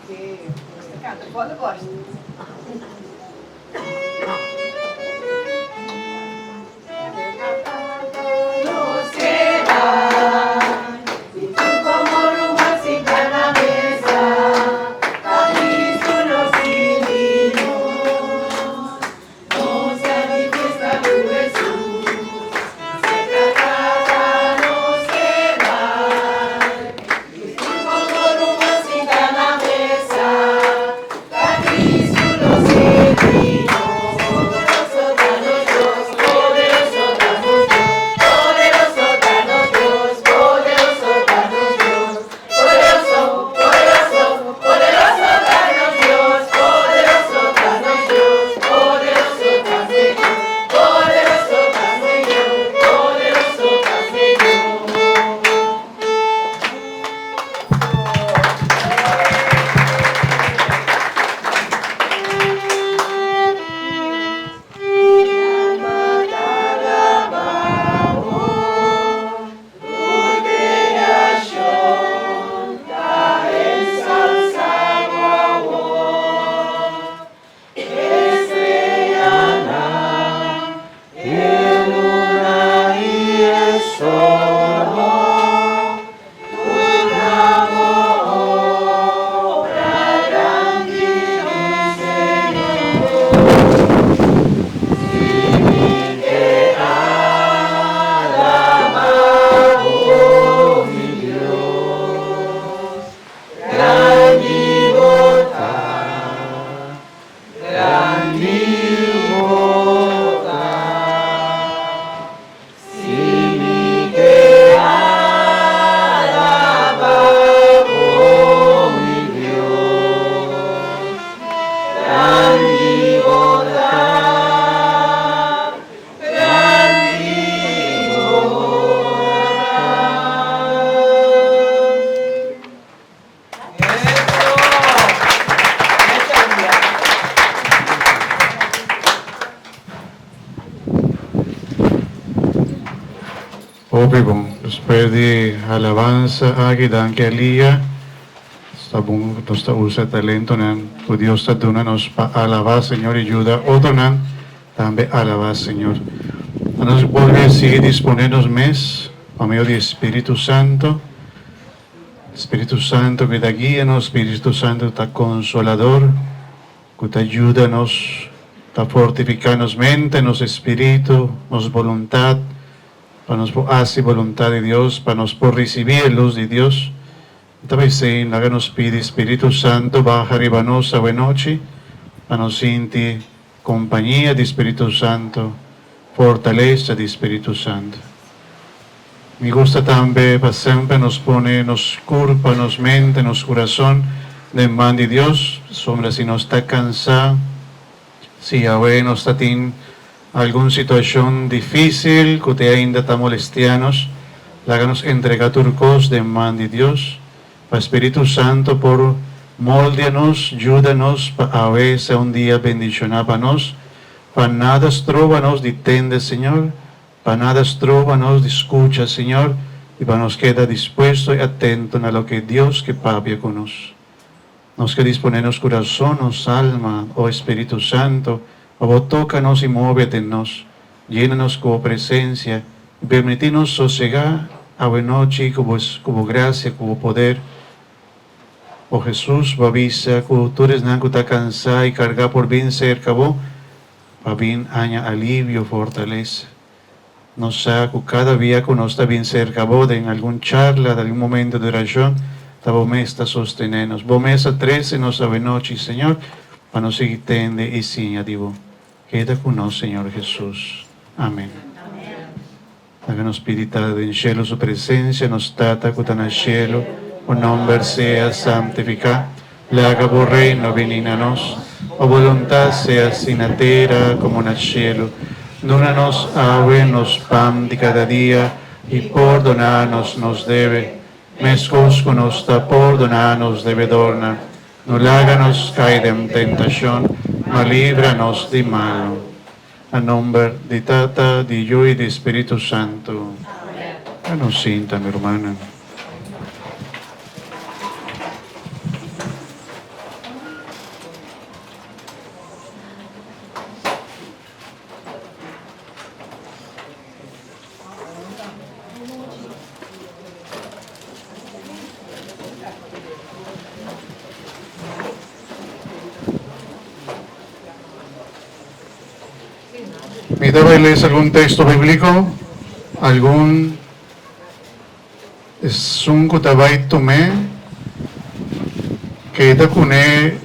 Oké, nos ta kanta volle borst. Hopi bon. Despues di alabansa aki danki Alia. Sta bon ku nos ta usa e talentonan ku Dios ta duna nos pa alabá Señor i yuda otronan tambe alabá Señor. Nos bolbe sigui disponé nos mes pa medio di e Spiritu Santo. Spiritu Santo ku ta guia nos, Spiritu Santo ta konsolador, ku ta yuda nos, ta fortifiká nos mente, nos espiritu, nos boluntat, pa nos por hasi boluntat di Dios, pa nos por risibí e lus di Dios. Ta p'esei laga nos pidi Spiritu Santo baha riba nos awenochi, pa nos sinti kompañia di Spiritu Santo, fortalesa di Spiritu Santo. Mi gusta tambe pa semper nos pone nos kurpa, nos mente, nos kurason den man di Dios, pasobra si nos ta kansá, si awe nos ta tin algun situashon difísil ku te ainda ta molestiá nos, laga nos entregá tur kos den man di Dios, pa Spiritu Santo por moldia nos, yuda nos pa awe sea un dia bendishoná pa nos, pa nada stroba nos di tende Señor, Pa nada stroba nos di skucha Señor i pa nos keda dispuesto i atento na loke Dios ke papia ku nos. Nos ke disponé nos kurason, nos alma, o Espíritu Santo, pa Bo toka nos i move den nos. Yena nos ku Bo presensia i permití nos sosegá awenochi ku Bo ku Bo grasia, ku Bo poder. O Hesus, Bo a bisa ku tur esnan ku ta kansá i kargá por bin serka Bo. Pa bin haña alivio, fortalesa. Nos sa ku kada bia ku nos ta bin serka bo den algun charla, den algun momento di orashon, ta bo mes ta sostené nos. Bo mes a trese nos awenochi, Señor, pa nos sigui tende i siña di bo. Keda ku nos, Señor Hesus. Amen. Laga nos pidi Tata den shelu su presencia, Nos Tata cu ta na shelu, bo nomber sea santifica, laga bo reino bini na nos, bo boluntad sea haci na tera como na shelu. Duna nos awe nos pan di cada dia, y pordona nos nos debe, mescos cu nos ta pordona nos debedornan. No laga nos cay den tentacion, ma libra nos di malo. Na nomber di Tata, di Yu i di Spiritu Santu. A nos sinta, mi rumannan. ta bai lesa algun teksto bíbliko, algun esun ku ta bai tum'é, keda kuné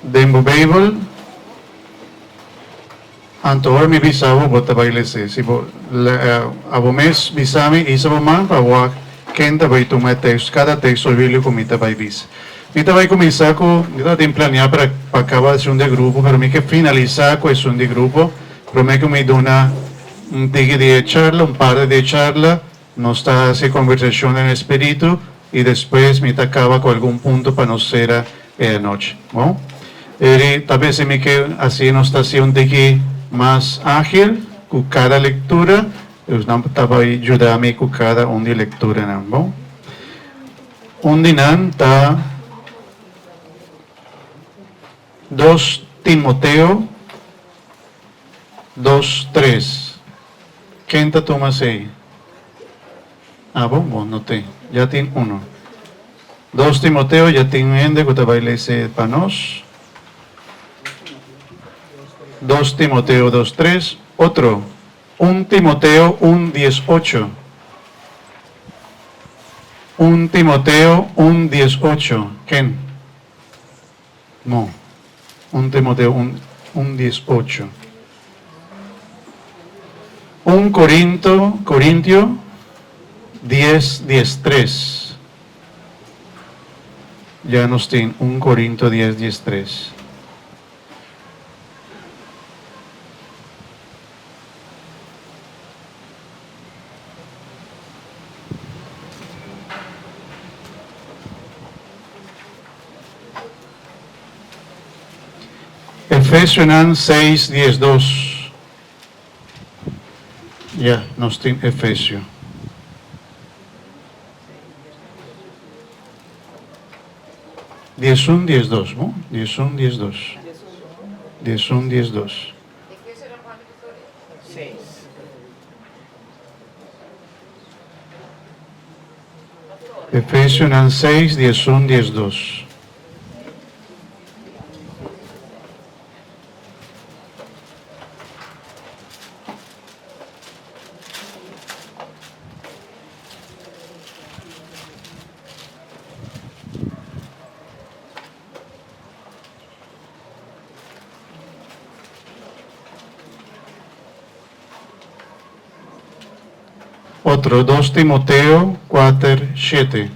den bo Beibel. Anto ora mi bisa bo, bo ta bai les'é. Si bo abo mes bisa mi, isa bo man pa wak ken ta bai tuma e teksto, kada teksto bíbliko mi ta bai bisa. Mi ta bai kuminsá ku, mi tabatin planiá pa pa kaba esun di grupo, pero mi ke finalisá ku esun di grupo promé ku mi duna un tiki di e charla, un parti di e charla. Nos ta hasi e kombersashon den e spiritu i despues mi ta kaba ku algun punto pa nos sera e anochi. Bon, eri ta bese mi ke hasi nos ta hasi un tiki mas ágil ku kada lektura, esnan ta bai yuda mi ku kada un di lekturanan. Bon, un di nan ta Dos Timoteo dos, tres. Ken ta tuma esei? Abo? Bo no tin. Ya tin uno. Dos Timoteo, ya tin un hende ku ta bai lesa pa nos. Dos Timoteo dos, tres. Otro. Un Timoteo un, 18. Un Timoteo un, 18. Ken? No. Un Timoteo un, un 18. Un Corinto, Corintio 10, 13. Ya nos tin un Corinto 10, 13. Efesionan seis 12. Ya, nos tin Efesio. 11, 12, bo? 11, 12. 11, 12. Efesionan seis, 11, 12. Otro, Dos Timoteo kuater, shete.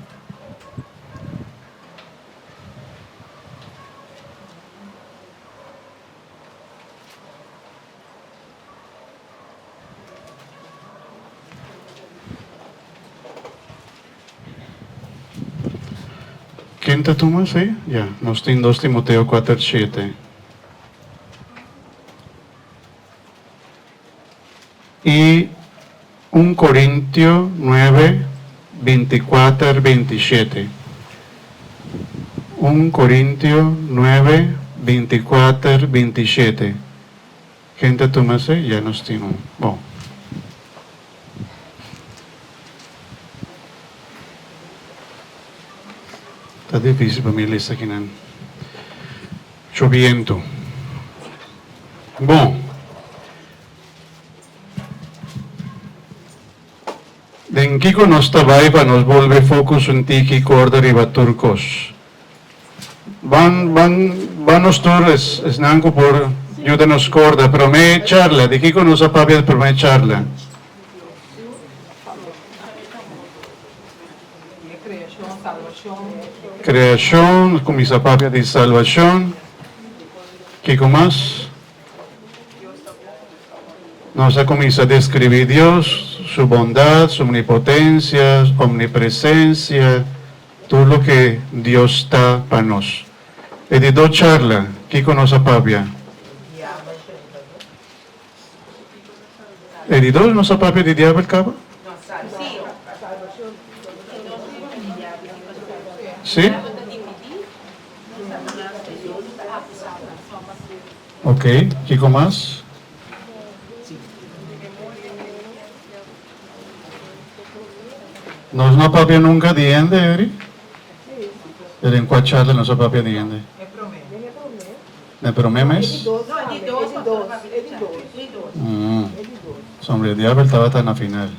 Ken ta tuma esei? Ya, nos tin Dos Timoteo kuater, shete. I Un Korintio nuebe, 24, 27. Un Korintio nuebe, 24, 27. Ken ta tuma esei? Ya nos tin un. Bon. Ta difícil pa mi lesa kinan. Mucho bientu. Bon. Den kiko nos ta bai pa nos bolbe focus un tiki corda riba tur cos? Ban, ban, ban nos tur es, esnan cu por yuda nos corda prome charla. Di kiko nos a papia di prome charla? Creacion, nos cuminsa papia di salvacion. Kiko mas? Nos a cuminsa describi Dios, su bondad, su omnipotencia, omnipresencia, tur loke Dios ta pa nos. E di dos charla, kiko nos a papia? E di dos nos a papia di diabel caba? Si? Ok, kiko mas? Nos no a papia nunca di hende, Eri? Pero en cua charla nos a papia di hende? Na promé mes? Sombre e diabel tabata na final.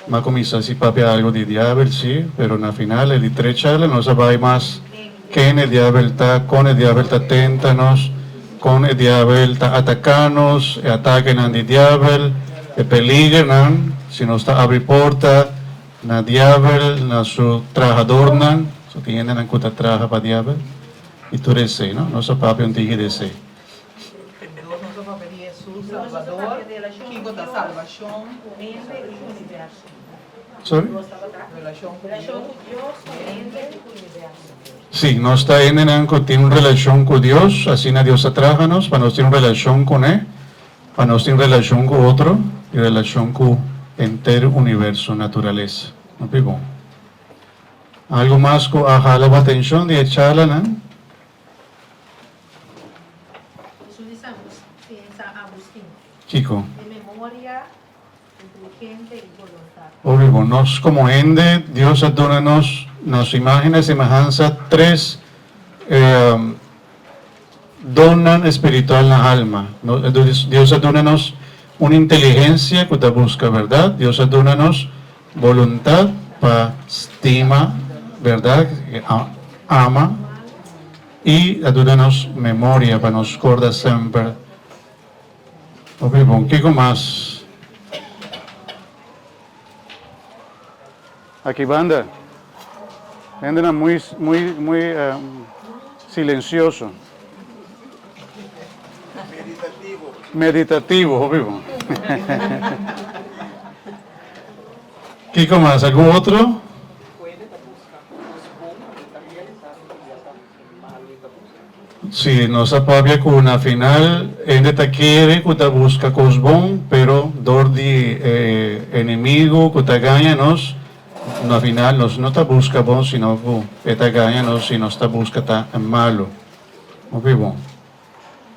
M'a kuminsá si papia algu di diabel, sí, pero na final e di tres charla nos a bai mas ken e diabel ta, kon e diabel ta tenta nos, kon e diabel ta ataká nos, e atakenan di diabel, e peligernan si nos ta abri porta na diabel, na su trahadornan, so tin hendenan ku ta traha pa diabel, i tur esei, no? Nos a papia un tiki di esei. Dios nos a papia di Hesus Salvador, kiko ta salbashon? Sorry? Sí, nos ta hendenan ku tin un relashon ku Dios, asina Dios a traha nos, pa nos tin un relashon kuné, pa nos tin relashon ku otro i relashon ku henter universo, naturalesa. Hopi bon. Algu mas ku a hala bo atenshon di e charlanan? Esun di San Agustin. Kiko? Di memoria, inteligente i boluntat. Hopi bon. Nos komo hende, Dios a duna nos na su imagen i semehansa tres donnan espiritual na alma. Dios a duna nos un inteligensia ku ta buska bèrdat. Dios a duna nos Boluntat pa stima bèrdat, ama, i a duna nos memoria pa nos korda semper. Hopi bon. Kiko mas? Aki banda, hendenan muy, muy, muy silensioso. Meditativo. Meditativo, hopi bon. Kiko mas? Algun otro? Si, nos a papia ku na final hende ta kere ku ta buska kos bon, pero dor di e enemigo ku ta gaña nos, na final nos no ta buska bon sino ku e ta gaña nos i nos ta buska ta malu. Hopi bon.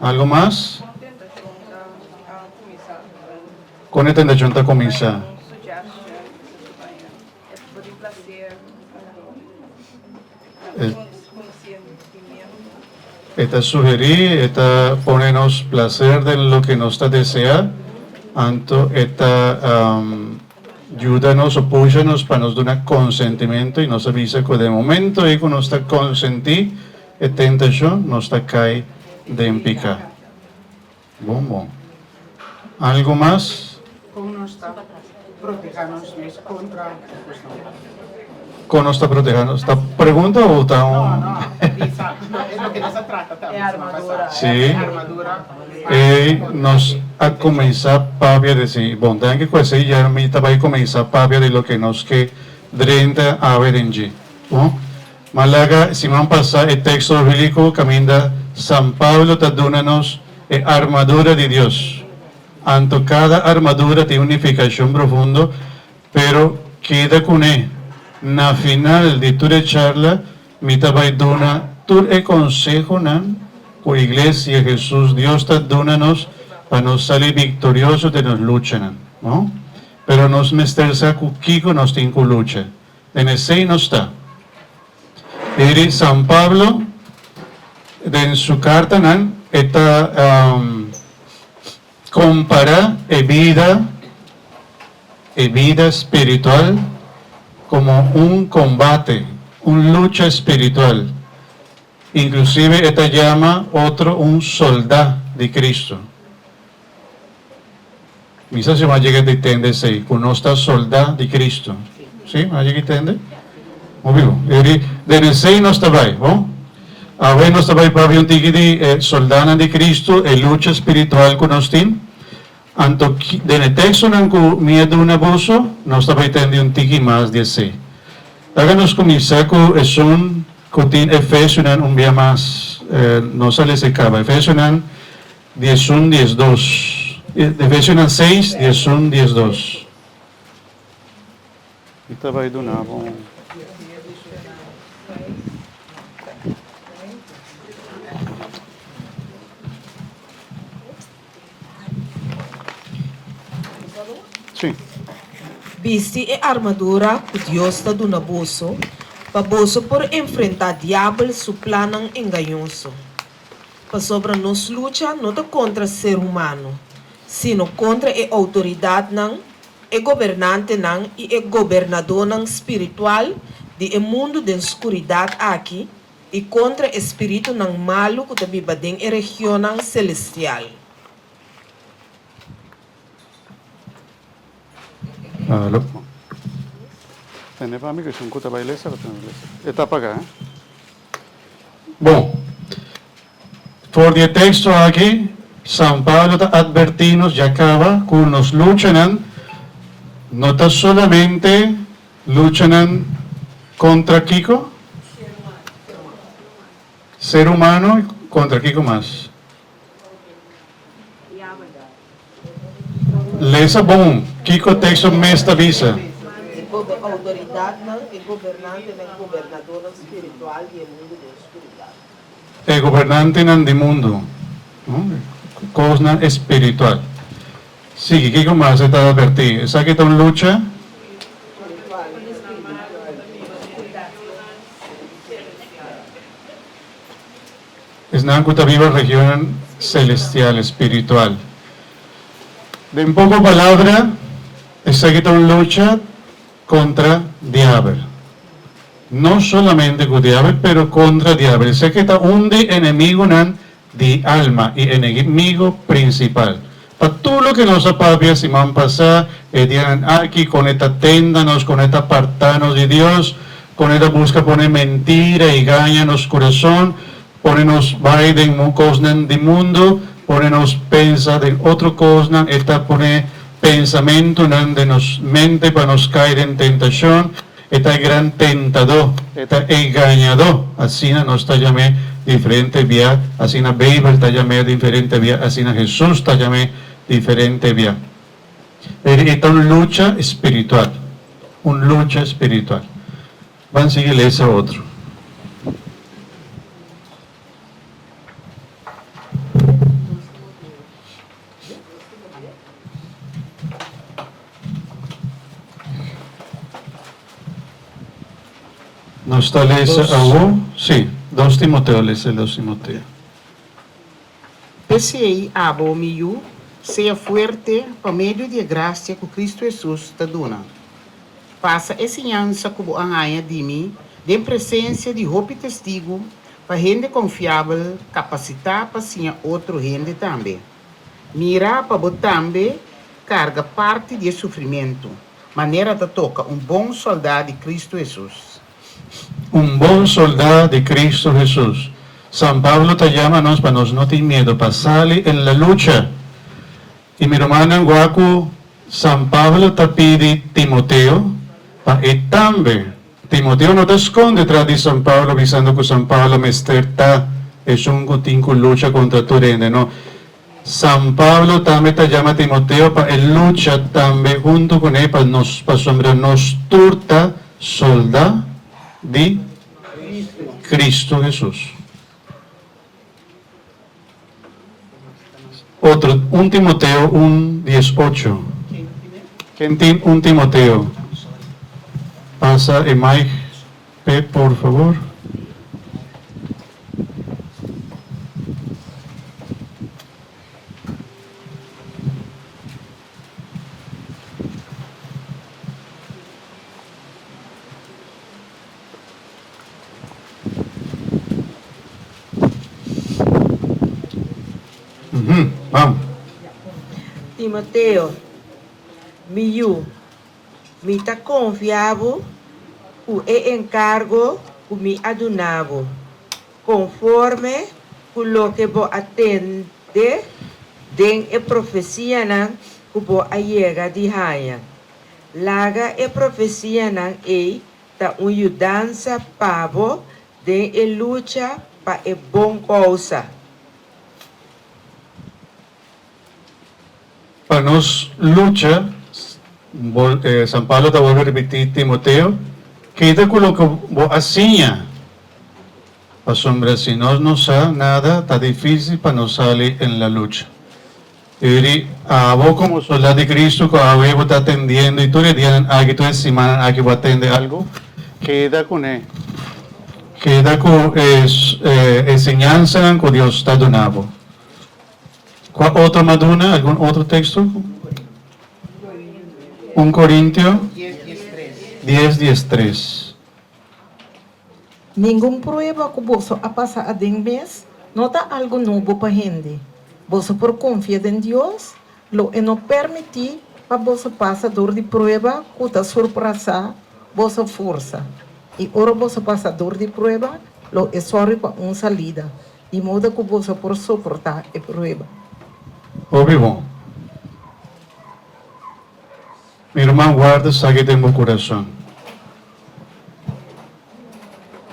Algo mas? Kon e tentashon ta kuminsá? E ta sugerí, e ta pone nos plaser den loke nos ta deseá, anto e ta yuda nos o pusha nos pa nos duna konsentimentu i nos a bisa ku den momento ei ku nos ta konsentí e tentashon, nos ta kai den piká. Bon bon. Algo mas? Kon nos ta proteha nos mes kontra kosnan malu? Kon nos ta proteha nos? Ta pregunta o ta un. No, no, bisa. Es loke nos a trata tambe siman pasá. Sí. E armadura. E nos a kuminsá papia di esei. Bon, danki ku esei ya mi ta bai kuminsá papia di loke nos ke drenta awe den dje. Bon. Malaga, siman pasá e teksto bíbliko kaminda San Pablo ta duna nos e armadura di Dios. Anto kada armadura tin un nifikashon profundo, pero keda kuné, na final di tur e charla mi ta bai duna tur e konsehonan ku Iglesia Hesus Dios ta duna nos pa nos sali viktorioso den nos luchanan. No? Pero nos mester sa ku kiko nos tin ku lucha. Den esei nos ta. Eri San Pablo den su kartanan e ta kompará e bida e bida spiritual komo un kombate, un lucha spiritual. Inklusive e ta yama otro un soldá di Kristu. Mi sa si bo a yega di tende esei, ku nos ta soldá di Kristu. Sí, bo a yega di tende? Hopi bon. E di, Den esei nos ta bai, bon? Awe nos ta bai papia un tiki di e soldánan di Kristu, e lucha spiritual ku nos tin. Anto, den e tekstonan ku mi a duna boso, nos ta bai tende un tiki mas di esei. Laga nos kuminsá ku esun ku tin Efesionan un bia mas. Nos a lesa e kaba. Efesionan 11, 12. Efesionan 6, 11, 12. Mi ta bai duna bo un. Sí. Bisti e armadura ku Dios ta duna boso. pa boso por enfrentá Diabel su plannan engañoso. Pasobra nos lucha no ta kontra ser humano, sino kontra e outoridatnan, e gobernantenan i e gobernadónan spiritual di e mundu den skuridat akí i kontra e spiritunan malu ku ta biba den e regionnan selestial. Aló. Tende pa mi ku esun ku ta bai lesa, e ta pagá, eh? Bon, for di e teksto aki, San Pablo ta atvertí nos ya kaba ku nos luchanan no ta solamente luchanan kontra kiko? Ser humano i kontra kiko mas? Lesa bon kiko teksto mes ta bisa. E outoridatnan, e gobernantenan i gobernadónan spiritual di e mundu den skuridat. E gobernantenan di mundu, kosnan espiritual. Sigui, kiko mas e ta advertí? Esaki ta un lucha? Esnan ku ta biba regionnan selestial, espiritual. Den poko palabra, esaki ta un lucha kontra diabel. No solamente ku diabel, pero kontra diabel. Esaki ta un di enemigunan di alma i enemigu prinsipal. Pa tur loke nos a papia siman pasá, e dianan aki, kon e ta tenta nos, kon e ta apartá nos di Dios, kon e ta buska pone mentira i gaña nos kurason, pone nos bai den kosnan di mundu, pone nos pensa den otro kosnan, e ta pone pensamentunan den nos mente pa nos kai den tentashon, e ta e gran tentadó, e ta e gañadó, asina nos ta yam'é diferente bia, asina Beibel ta yam'é diferente bia, asina Hesus ta yam'é diferente bia. Pero e ta un lucha spiritual, un lucha spiritual. Ban sigui lesa otro. Nos ta lesa awo, sí, dos Timoteo, lesa dos Timoteo. P'esei, abo, mi yu, sea fuerte pa medio di e grasia ku Kristu Hesus ta duna. Pasa e siñansa ku bo a haña di mi den presensia di hopi testigu pa hende konfiabel kapasitá pa siña otro hende tambe. Mira pa bo tambe karga parti di e sufrimentu, manera ta toka un bon sòldá di Kristu Hesus. Un bon soldá di Cristo Hesus. San Pablo ta yama nos pa nos no tin miedo pa sali en la lucha. I mi rumannan wak ku San Pablo ta pidi Timoteo pa e tambe. Timoteo no ta skonde tras di San Pablo bisando ku San Pablo mester ta esun ku tin ku lucha kontra tur hende. No. San Pablo tambe ta yama Timoteo pa e lucha tambe huntu kuné pa nos pasobra nos tur ta soldá di Cristo Hesus. Otro, un Timoteo un 18. Ken tin un Timoteo? Pasa e mic p'e por favor. Vamos. Timoteo, mi yu, mi ta konfia bo ku e enkargo ku mi a duna bo, konforme ku loke bo a tende den e profesianan ku bo a yega di haña. Laga e profesianan ei ta un yudansa pa bo den e lucha pa e bon kousa. Pa nos lucha, San Pablo ta bolbe ripití Timoteo, Keda ku loke bo a siña, pasobra si nos no sa nada, ta difísil pa nos sali en la lucha. Eri, abo komo soldá di Kristu ku awe bo ta atendiendo i tur e dianan aki, tur e simannan aki bo atende algu, keda kuné. Keda ku e enseñansanan ku Dios ta duna bo. Kua otro m'a duna? Algun otro teksto? Un Korintio dies diestres. Ningun prueba ku boso a pasa aden mes no ta algu nobo pa hende. Boso por konfia den Dios, lo e no permití pa boso pasa dor di prueba ku ta surprasá boso forsa. I ora boso pasa dor di prueba, lo e sòru pa un salida, di moda ku boso por soportá e prueba. Hopi bon. Mi ruman warda esaki den bo kurason.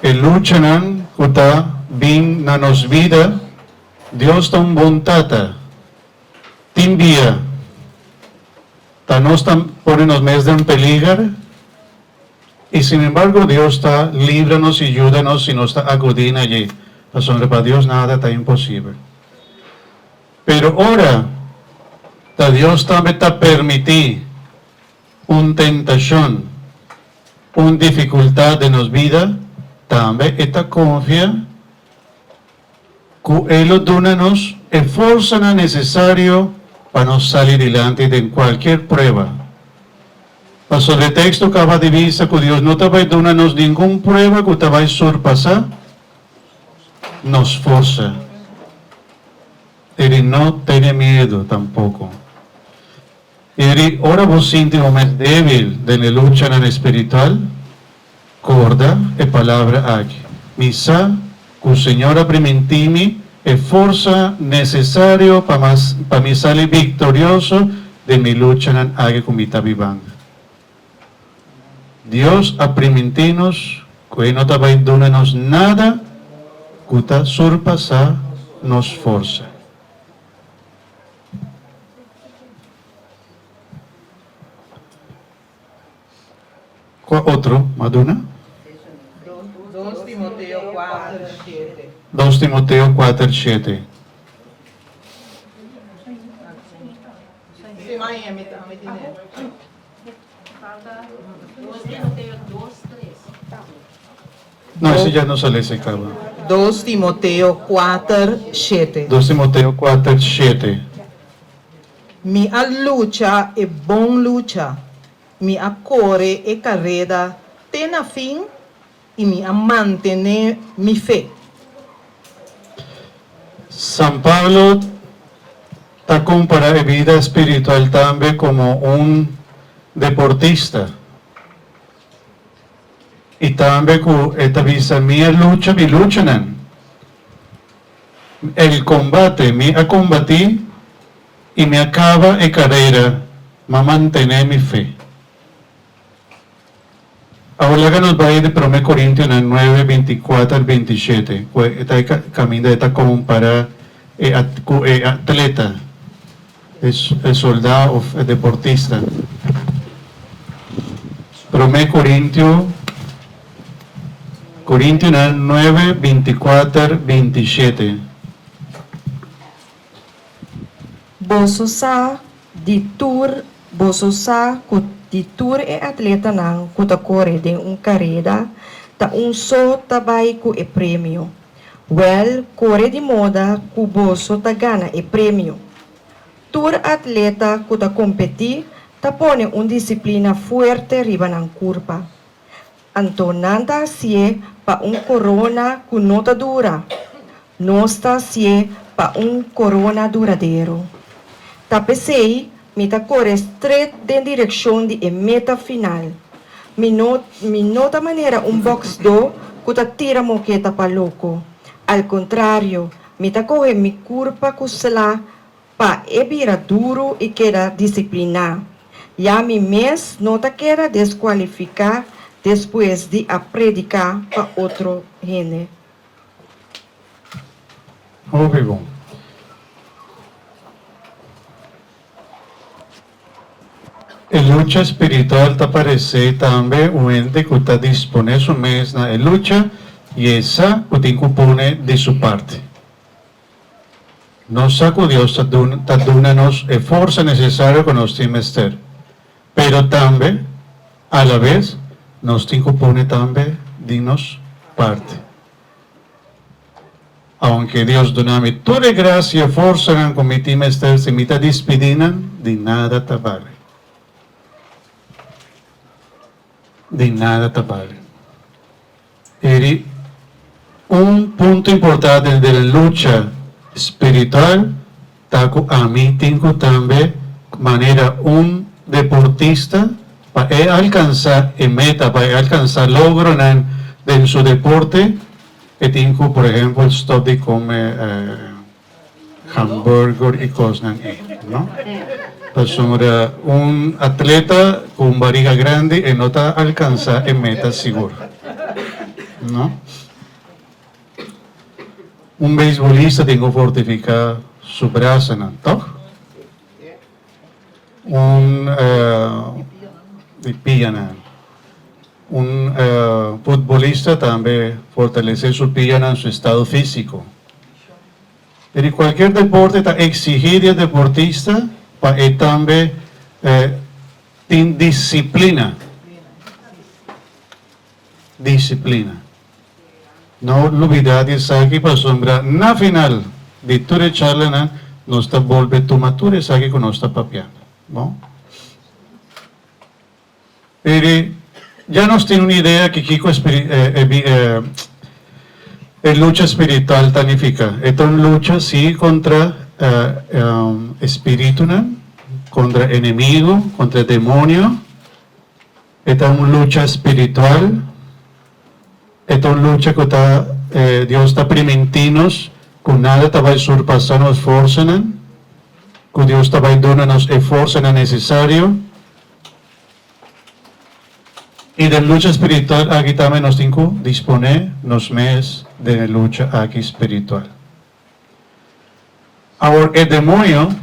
E luchanan ku ta bin na nos bida, Dios ta un bon Tata. Tin bia ta nos ta pone nos mes den peliger i sinembargo Dios ta libra nos i yuda nos si nos ta akudí na dje, pasobra pa Dios nada ta imposibel. Pero ora ta Dios tambe ta permití un tentashon, un difikultat den nos bida, tambe e ta konfia ku e lo duna nos e forsanan nesesario pa nos sali dilanti den kualkier prueba. Pasobra e teksto kaba di bisa ku Dios no ta bai duna nos ningun prueba ku ta bai surpasá nos forsa. Eri no tene miedu tampoko. Eri ora bo sinti bo mes débil den e luchanan espiritual, korda e palabra aki, Mi sa ku Señor a primintí mi e forsa nesesario pa pa mi sali viktorioso den mi luchanan aki ku mi ta bibando. Dios a primintí nos ku e no ta bai duna nos nada ku ta surpasá nos forsa. Kua otro m'a duna? Dos Timoteo kuater shete. Dos Timoteo kuater shete. No, ese ya nos a lesa caba. Dos Timoteo kuater shete. Dos Timoteo kuater shete. Mi a lucha e bon lucha, mi a kore e kareda te na fin i mi a mantené mi fe. San Pablo ta kompará e bida spiritual tambe komo un deportista i tambe ku e ta bisa mi a lucha mi luchanan, el kombate mi a kombatí i mi a kaba e karera, m'a mantené mi fe. Awor laga nos bai di Prome Korintionan nuebe, binti kuater, binti shete, ku e ta e kaminda e ta kompara e ku e atleta, e e soldá òf e deportista. Prome Korintio Korintionan nuebe, binti kuater, binti shete. Boso sa di tur boso sa ku di tur e atletanan ku ta kore den un kareda, ta un so ta bai ku e premio. Wèl, kore di moda ku boso ta gana e premio. Tur atleta ku ta kompetí ta pone un disiplina fuerte riba nan kurpa. Anto nan ta hasié pa un korona ku no ta dura. Nos ta hasié pa un korona duradero. Ta p'esei mi ta kore stret den direkshon di e meta final. Mi no mi no ta manera un bòksdó ku ta tira moketa pa loko. Al kontrario, mi ta kohe mi kurpa ku sla Pa e bira duru i keda disipliná, ya mi mes no ta keda deskualifiká despues di a prediká pa otro hende. Hopi bon. E lucha spiritual ta paresé tambe un hende ku ta disponé su mes na e lucha i e sa ku tin ku pone di su parti. Nos sa ku Dios ta ta duna nos e forsa nesesario ku nos tin mester, pero tambe, alabes, nos tin ku pone tambe di nos parti. Aunke Dios duna mi tur e gracia i forsanan ku mi tin mester, si mi ta dispidí nan, di nada ta bale. Di nada ta bale. Eri un punto importante den lucha spiritual ta ku ami tin ku tambe manera un deportista pa e alkansa e meta, pa e alkansa logronan den su deporte, e tin ku por ehempel stop di kome hamburger i kosnan ei, no? Pasobra un atleta ku un bariga grandi e no ta alkansa e meta sigur, no? Un beisbolista tin ku fortifiká su brasanan, tòg? Un di pianan. Un futbolista tambe fortalesé su pianan, su estado físiko. Pero kualkier deporte ta eksigí di e deportista pa e tambe tin disiplina. Disiplina. No lubidá di esaki pasobra na final di tur e charlanan nos ta bolbe tuma tur esaki ku nos ta papiando. Bon. Pero ya nos tin un idea ki kiko e lucha spiritual ta nifiká. E ta un lucha, sí, kontra espiritunan, kontra enemigo, kontra demonio. E ta un lucha spiritual. E ta un lucha ku ta Dios ta primintí nos ku nada ta bai surpasá nos forsanan, ku Dios ta bai duna nos e forsanan nesesario. I den lucha spiritual aki tambe nos tin ku disponé nos mes den e lucha aki spiritual. Awor e demoño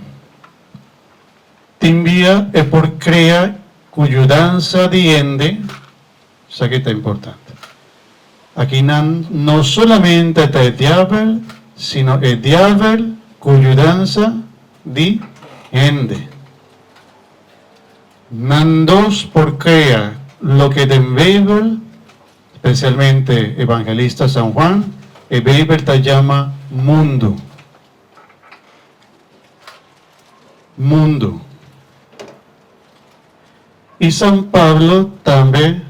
tin bia e por krea ku yudansa di hende, esaki ta importante. Aki nan no solamente ta e diabel, sino e diabel ku yudansa di hende. Nan dos por krea loke den Beibel, spesialmente evangelista San Juan, e Beibel ta yama mundu. Mundu. I San Pablo tambe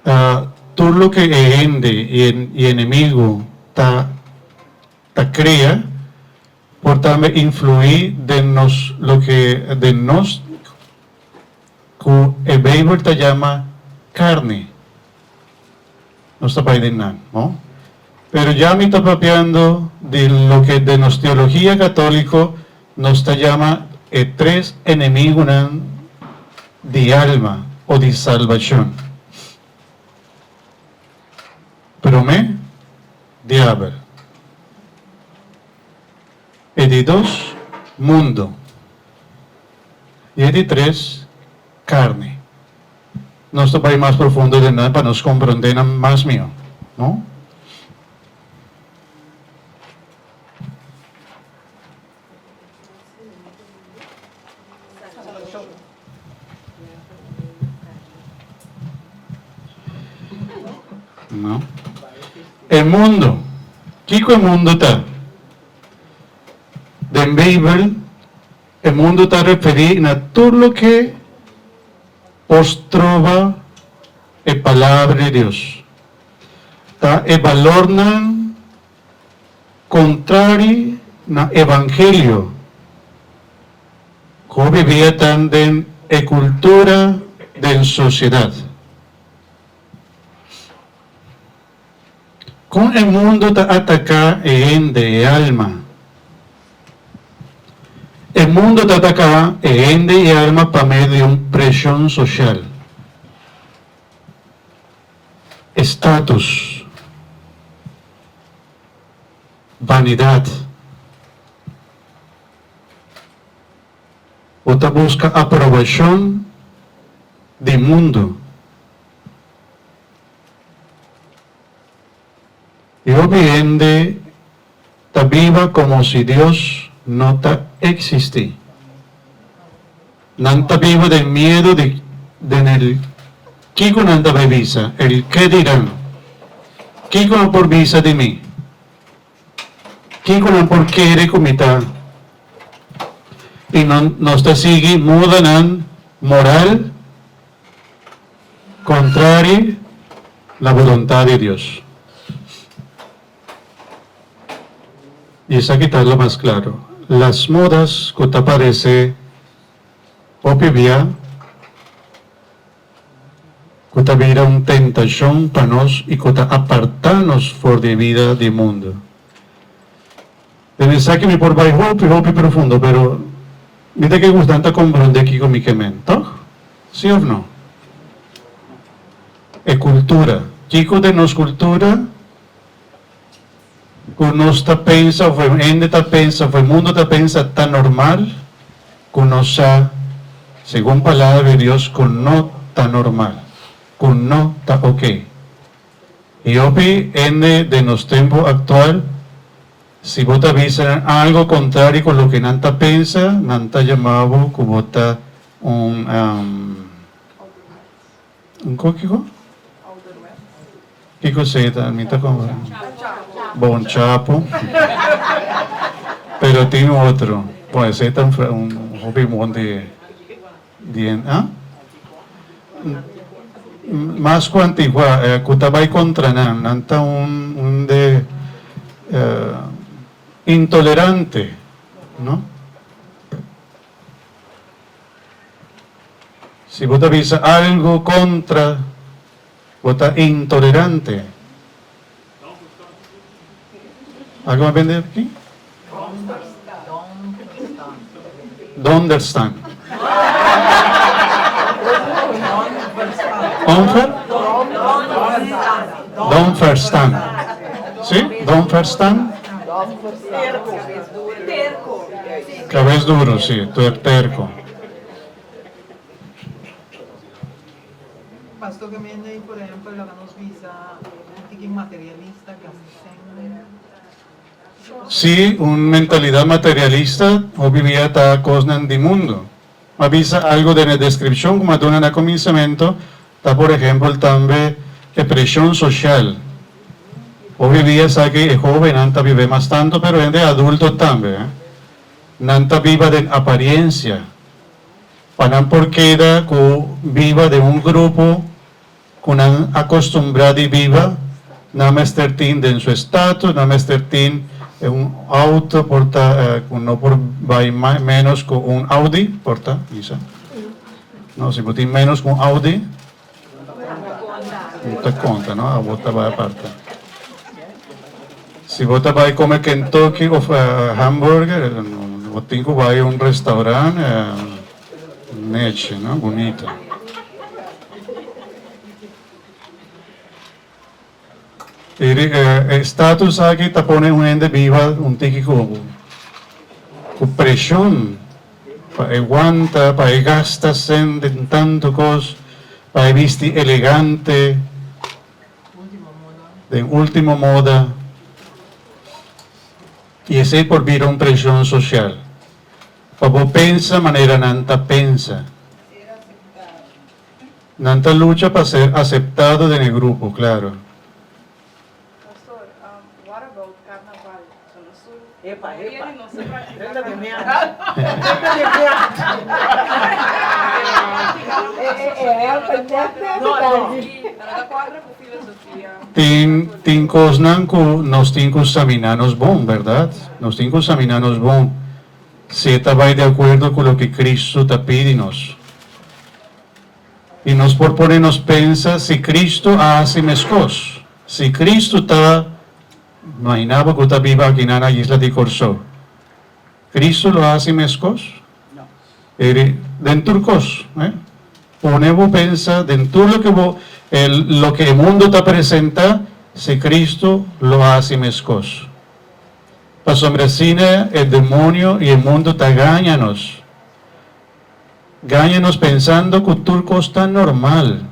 ta tur loke e hende i enemigu ta ta krea por tambe influí den nos loke den nos ku e Beibel ta yama karni. Nos ta bai den nan, no? Pero ya mi ta papiando di loke den nos teologia katóliko nos ta yama e tres enemigunan di alma o di salbashon. Promé, diabel. E di dos, mundo. I e di tres, karni. Nos ta bai mas profundo den nan pa nos komprondé nan mas mihó, no? No. E mundo. Kiko e mundo ta? Den Beibel, e mundo ta referí na tur loke por stroba e Palabra di Dios. Ta e balornan Contrari na evangelio cu bibia tan den e cultura den sociedad. Con e mundo ta ataca e hende, e alma? E mundo ta ataca e hende y alma pa medio di un presion social. Estatus. Banidat. Bo ta buska aprobashon di mundu. I hopi hende ta biba komo si Dios no ta eksistí. Nan ta biba den miedu di den el kiko nan ta bai bisa, el ke dirán, kiko nan por bisa di mi? Kiko nan por kere ku mi ta? I nan nos ta sigui modanan moral kontrari na boluntat di Dios. I esaki ta lo mas klaro, las modas ku ta parese hopi bia ku ta bira un tentashon pa nos i ku ta apartá nos for di e bida di mundu. Den esaki mi por bai hopi, hopi profundo, pero mi ta ke gustan ta komprondé kiko mi ke men, tòg? Sí òf no? E kultura. Kiko den nos kultura ku nos ta pensa òf e hende ta pensa òf e mundu ta pensa ta normal ku nos sa segun palabra di Dios ku no ta normal, ku no ta oke. I hopi hende den nos tempu aktual si bo ta bisa nan algu kontrario ku loke nan ta pensa nan ta yama bo ku bo ta un Un ko kiko? Kiko esei ta? Mi ta como bon chapo. Pero tin otro. Bon esei ta un hopi bon di di ah? Mas ku antigua ku ta bai kontra nan. Nan ta un un de intolerante, no? Si bo ta bisa algu kontra, bo ta intolerante. Algu a bende aki? Donderstan. Onver? Donverstan. Si? Donverstan? Kabes duro, si. Terko. Pastor Gemeente, por ehempel, laga nos bisa un tiki materialista, gasta sèn. Sí, un mentalidad materialista hopi bia ta kosnan di mundo. M'a bisa algo den e deskripshon ku m'a duna na kuminsamentu ta por ehempel tambe e preshon soshal. Hopi bia sa ke e hóbennan ta bibe mas tantu pero hende adulto tambe. Nan ta biba den apariencia, pa nan por keda cu biba den un grupo cu nan acostumbra di biba, nan mester tin den su estatus, nan mester tin un auto por ta cu no por bay menos cu un Audi, por ta, bisa. No, si bo tin menos cu un Audi, No ta konta no, abo ta bai aparta. Si bo ta bai kome Kentucky of hamburger, bo tin ku bai un restaurant nechi no, bunita. E status aki ta pone un hende biba un tiki ku ku preshon pa e wanta, pa e gasta sèn den tantu kos, pa e bisti elegante, den ultimo moda. I esei por bira un preshon sosial. Pa bo pensa manera nan ta pensa. Nan ta lucha pa ser aseptado den e grupo, claro. Pastor, what about carnaval? So nos tur Epa, mayoria epa. di nos ta practica Renta di mea. carnaval. Renta di mea. No, no. No ta cuadra cu filosofia. Tin, tin cosnan cu nos tin cu samina nos bon, berdad? Nos tin cu samina nos bon si e ta bay di acuerdo cu loke Cristo ta pidi nos. I nos por pone nos pensa si Cristo a hasi meskos. Si Cristo ta, imagina bo ku ta biba akinan na isla di Kòrsou. Cristo lo a hasi meskos? Eri, den tur kos, eh. Pone bo pensa den tur loke bo, loke e mundo ta presenta, si Cristo lo a hasi meskos. Pasobra asina e demonio i e mundo ta gaña nos. Gaña nos pensando cu tur cos ta normal,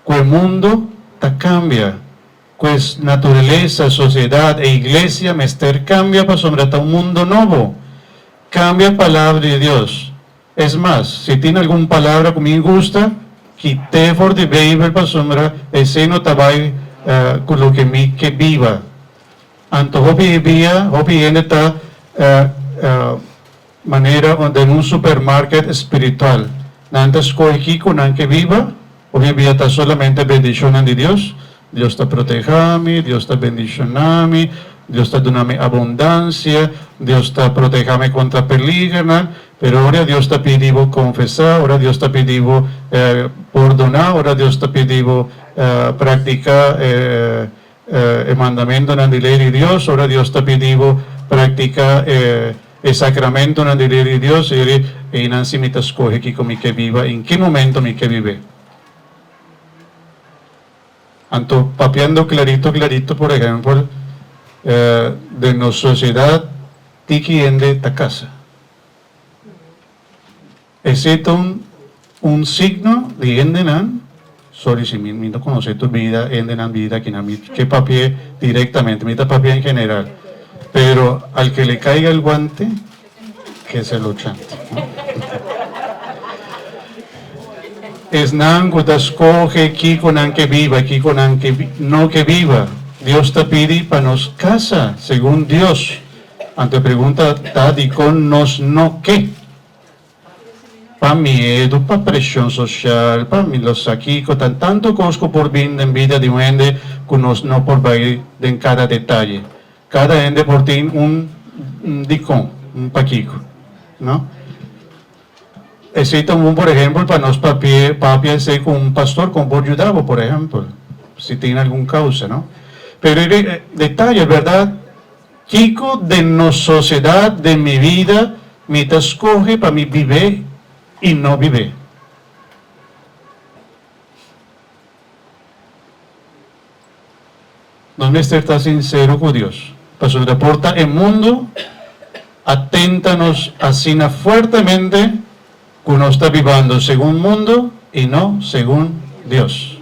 cu e mundo ta cambia, cu e naturalesa, sociedad, e iglesia mester cambia pasobra ta un mundo nobo. Cambia palabra di Dios. Es mas, si tin algun palabra cu mi gusta, kit'é for di Bijbel pasobra esey no ta bay cu loke mi ke biba. Anto hopi bia, hopi hende ta manera den un supermarket spiritual. Nan ta skohe kiko nan ke biba, hopi bia ta solamente bendishonnan di Dios. Dios ta protehá mi, Dios ta bendishoná mi, Dios ta duna mi abundansia, Dios ta protehá mi kontra peligernan. Pero ora Dios ta pidi bo konfesá, ora Dios ta pidi bo pordoná, ora Dios ta pidi bo praktiká e mandamentonan di lei di Dios, ora Dios ta pidi bo praktiká e sakramentonan di lei di Dios, eri einan si mi ta skohe kiko mi ke biba i en ki momento mi ke bib'é. Anto papiando klarito klarito, por ehèmpel, den nos sosiedat tiki hende ta kasa. Esei ta un un signo di hendenan, sorry si mi mi no conoce tu bida, hendenan bida kinan mi ke papia directamente, mi ta papia en general, pero al que le caiga el guante, que se lo chante, no? Esnan cu ta scoge kico nan ke biba y kico nan ke no ke biba, Dios ta pidi pa nos casa segun Dios. Anto e pregunta ta dikon nos no ke? Pa miedu, pa preshon sosial, pa mi lo sa kiko, ta tantu kos ku por bin den bida di un hende ku nos no por bai den kada detaye. Kada hende por tin un dikon, un pakiko, no? Esei ta un bon por ehempel pa nos papia papia esei ku un pastor kon por yuda bo, por ehempel, si tin algun kousa, no? Pero e detaye, bèrdat? Kiko den nos sosiedat, den mi bida, mi ta skohe pa mi bib'é i no bib'é? Nos mester ta sinsero ku Dios, pasobra por ta e mundu a tenta nos asina fuertemente ku nos ta bibando segun mundu i no segun Dios.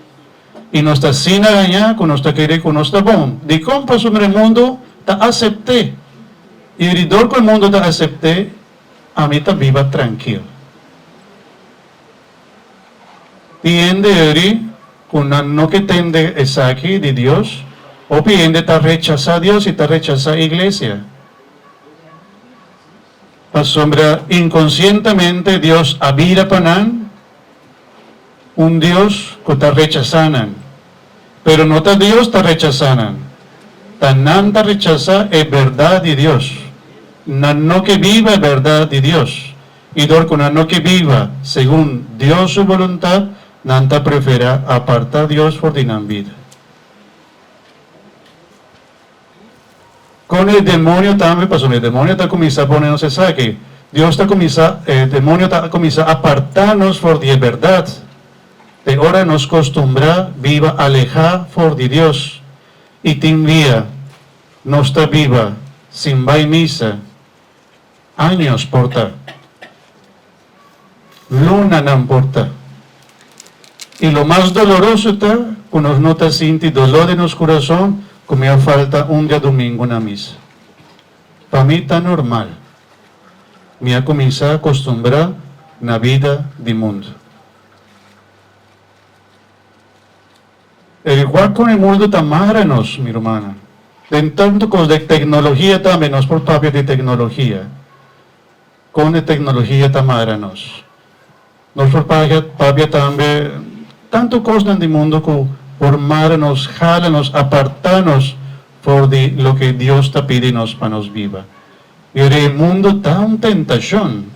I nos ta asina gañá ku nos ta kere ku nos ta bon. Dikon? Pasobra e mundu ta asept'é. I ridor ku e mundu ta asept'é, ami ta biba trankil. Tin hende eri ku nan no ke tende esaki di Dios. Hopi hende ta rechasá Dios i ta rechasá iglesia. Pasobra inkonsientemente Dios a bira pa nan. Un Dios ku ta rechasá nan. Pero no ta Dios ta rechasá nan. Ta nan ta rechasá e bèrdat di Dios. Nan no ke biba e bèrdat di Dios. I dor ku nan no ke biba segun Dios su boluntat, nan ta preferá apartá Dios for di nan bida. Kon e demonio tambe, pasobra e demonio ta kuminsá pone nos esaki. Dios ta kuminsá, e demonio ta kuminsá apartá nos for di e bèrdat. Te ora nos kostumbrá biba alehá for di Dios i tin dia nos ta biba sin bai misa, años por ta, lunanan por ta. I lo mas doloroso ta ku nos no ta sinti doló den nos kurason ku mi a falta un diadumingu na misa. Pa mi ta normal. Mi a kuminsá kostumbrá na bida di mundu. E igual kon e mundu ta mara nos, mi rumannan. Den tantu kos, den teknologia tambe, nos por papia di teknologia. Kon e teknologia ta mara nos. Nos por papia, papia tambe tantu kosnan di mundu ku por mara nos, hala nos, apartá nos for di loke Dios ta pidi nos pa nos biba. I ora e mundu ta un tentashon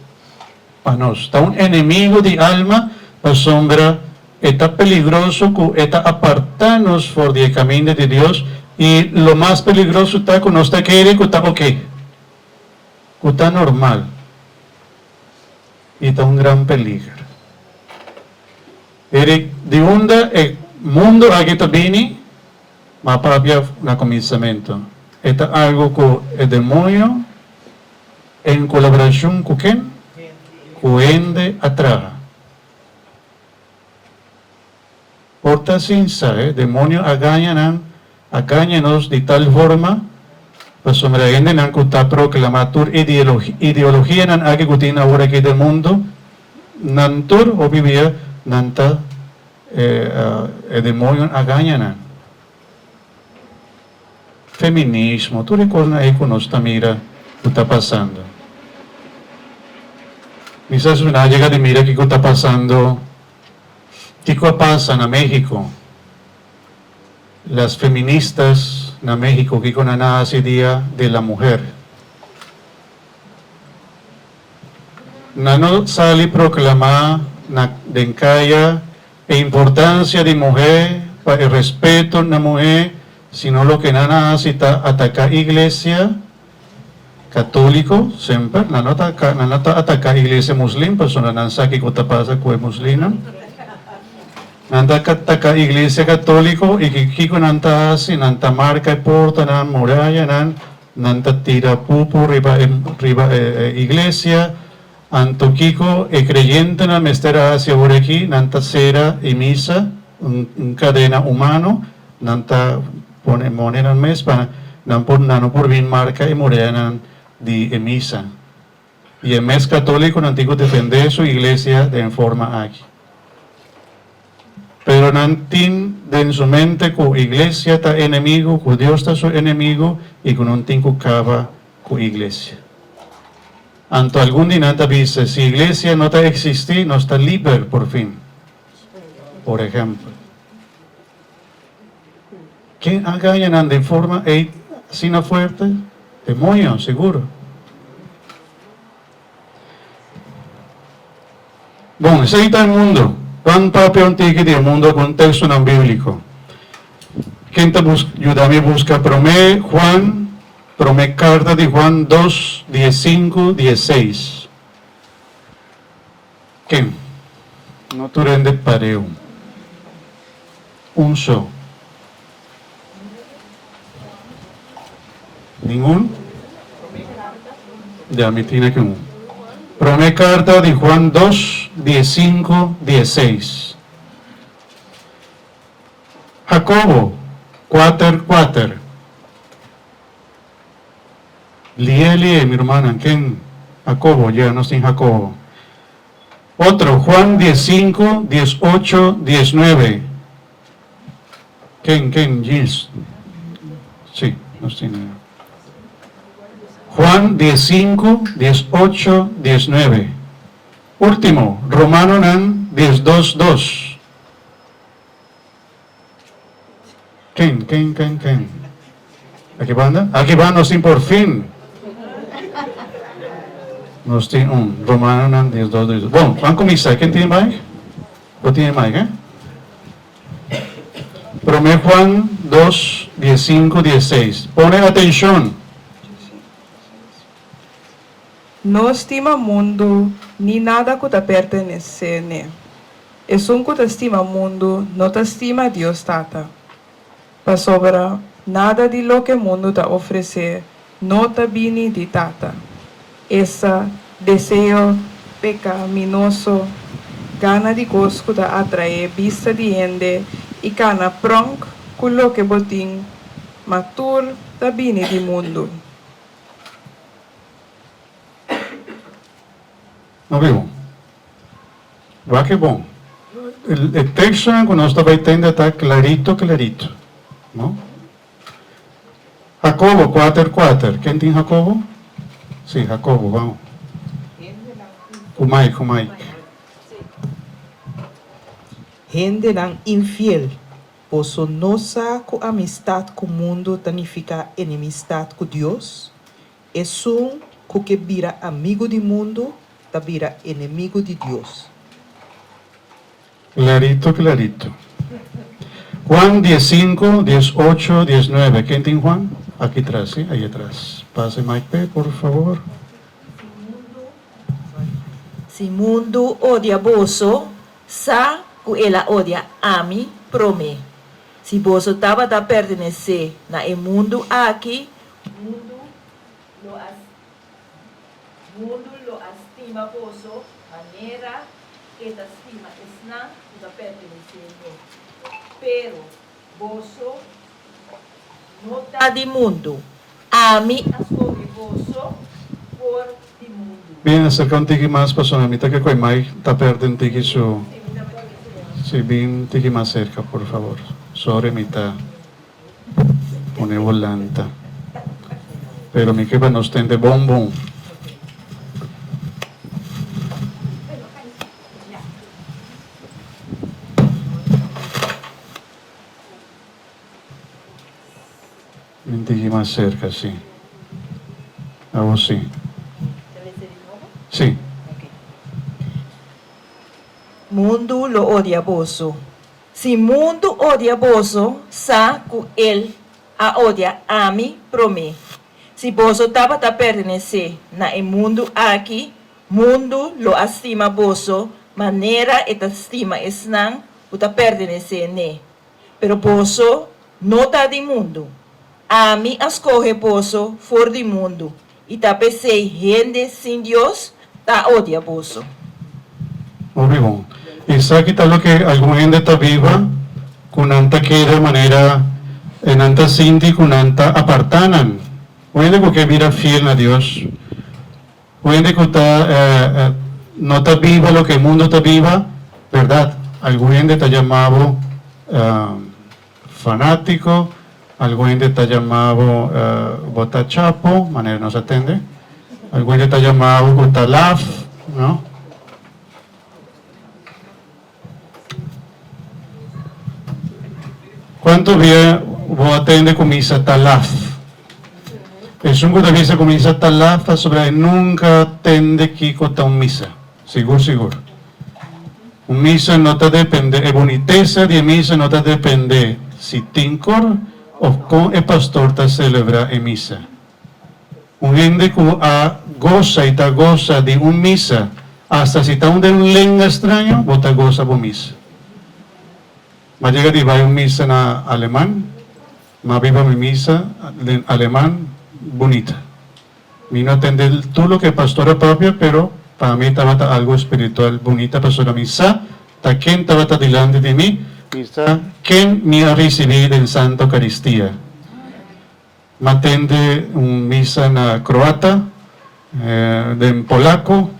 pa nos, ta un enemigu di alma, pasobra E ta peligroso ku e ta apartá nos for di e kaminda di Dios i lo mas peligroso ta ku nos ta kere ku ta oke, ku ta normal i ta un gran peliger. Eric, di unda e mundu aki ta bini? Ma papia na kuminsamentu. E ta algu ku e demoño en kolaborashon ku ken? Ku hende a traha. Por ta sin sa, e demonio a gaña nan, a gaña nos di tal forma, pasobra hendenan ku ta proklamá tur ideologianan aki ku tin awor aki den mundu, nan tur hopi bia nan ta e demonio a gaña nan. Feminismo, tur e kosnan ei ku nos ta mira ku ta pasando. Mi sa si nan a yega di mira kiko ta pasando, kiko a pasa na Mexico. Las feministas na Mexico kiko nan a hasi dia de la muher. Nan no sali proclama na den caya e importancia di muhe pa e respeto na muhe sino loke nan a hasi ta ataca iglesia catolico semper nan no ta nan no ta ataca iglesia muslim pasobra nan sa kico ta pasa cu e muslimnan nan ta ataca iglesia catolico y kico nan ta hasi nan ta marca e portanan murayanan Nan ta tira pupu riba e riba e iglesia. Anto kiko e kreyentenan mester a hasi awor aki? Nan ta sera e misa, un un kadena humano, nan ta pone mone nan mes pa nan por nan no por bin marka e mureanan di e misa. I e mes katolikonan tin ku defendé su iglesia den e forma aki. Pero nan tin den su mente ku iglesia ta enemigu, ku Dios ta su enemigu i ku nan tin ku kaba ku iglesia. Anto algun di nan ta bisa, si iglesia no ta eksistí, nos ta liber por fin. Por ehèmpel. Ken a gaña nan den forma ei asina fuerte? Demoño, sigur. Bon, esei ta e mundo. Ban papia un tiki di e mundo ku tekstonan bíbliko. Ken ta bus yuda mi buska Promé Juan, Promé karta di Juan dos, diesinku, dieseis. Ken? No tur hende pareu. Un so. Ningun? Ya, mi tin aki un. Prome karta di Juan dos, diesinku, dieseis. Jakobo, kuater, kuater. Lié, lié, mi rumannan. Ken? Jakobo, ya, nos tin Jakobo. Otro, Juan diesinku, diesocho, diesnuebe. Ken, ken, Gilles? Sí, nos tin ahí. Juan diesinku, diesocho, diesnuebe. Último, Romanonan diesdos, dos. Ken, ken, ken, ken? Aki banda? Aki banda nos tin por fin. Nos tin un. Romanonan diesdos, diesdos. Bon, ban kuminsá. Ken tin e mic? Bo tin e mic, eh? Promé Juan dos, diesinku, diesseis. Pone atenshon! No stima mundu ni nada ku ta pertenesé n'e. Esun ku ta stima mundu no ta stima Dios Tata. Pasobra nada di loke mundu ta ofresé no ta bini di Tata. Esta, deseo pekaminoso, gana di kos ku ta atraé bista di hende i kana prònk ku loke bo tin, ma tur ta bini di mundu. No bibu. Wak e bon. E tekstonan ku nos ta bai tende ta klarito klarito. No? Jakobo kuater kuater. Ken tin Jakobo? Si, Jakobo, bamo. Ku Mike, ku Mike. Hendenan infiel, boso no sa ku amistat ku mundu ta nifiká enemistat ku Dios? Esun ku ke bira amigu di mundu ta bira enemigu di Dios. Klarito klarito. Juan diesinku, diesocho, diesnuebe. Ken tin Juan? Aki tras, si? Ahi atras. Pasa e mic p'e, por favor. Si mundu odia boso, sa ku el a odia ami promé. Si boso tabata pertenesé na e mundu aki, Mundu lo a mundu lo a stima boso manera e ta stima esnan ku ta pertenesé n'e. Pero boso no ta di mundu. Ami a skohe boso for di mundu. Bien, aserka un tiki mas pasobra mi ta ke ku e mic ta perde un tiki su. Si, bin un tiki mas serka por favor. Sorry mi ta. Pone bo lanta. Pero mi ke pa nos tende bon bon. Mi tigi mas serka, si. Awor si. Si. Mundu lo odia boso. Si mundu odia boso, sa ku el a odia ami promé. Si boso tabata pertenesé na e mundu aki, mundu lo a stima boso manera e ta stima esnan ku ta pertenesé n'e. Pero boso no ta di mundu. Ami a skohe boso for di mundu, i ta p'esei hende sin Dios ta odia boso. Hopi bon. Esaki ta loke algun hende ta biba ku nan ta kere manera e nan ta sinti ku nan ta apartá nan. Un hende ku ke bira fiel na Dios, un hende ku ta no ta biba loke e mundu ta biba, bèrdat, algun hende ta yama bo Fanátiko, algun hende ta yama bo bo ta chapo, manera nos a tende. Algun hende ta yama bo ku ta laf, no? Kuantu bia bo a tende ku misa ta laf? Esun ku ta bisa ku misa ta laf pasobra e nunka tende kiko ta un misa. Sigur sigur. Un misa no ta depende, e bunitesa di e misa no ta depende si tin kor of kon e pastor ta celebra e misa. Un hende ku a gosa i ta gosa di un misa, hasta si ta un den un lenga straño, bo ta gosa bo misa. M'a yega di bai un misa na Aleman, m'a biba mi misa den Aleman bunita. Mi no a tende tur loke e pastor a papia, pero pa mi tabata algo espiritual bunita pasobra mi sa ta ken tabata dilanti di mi, mi sa ken mi a ricibi den Santa Eucaristia. M'a tende un misa na croata, den polaco,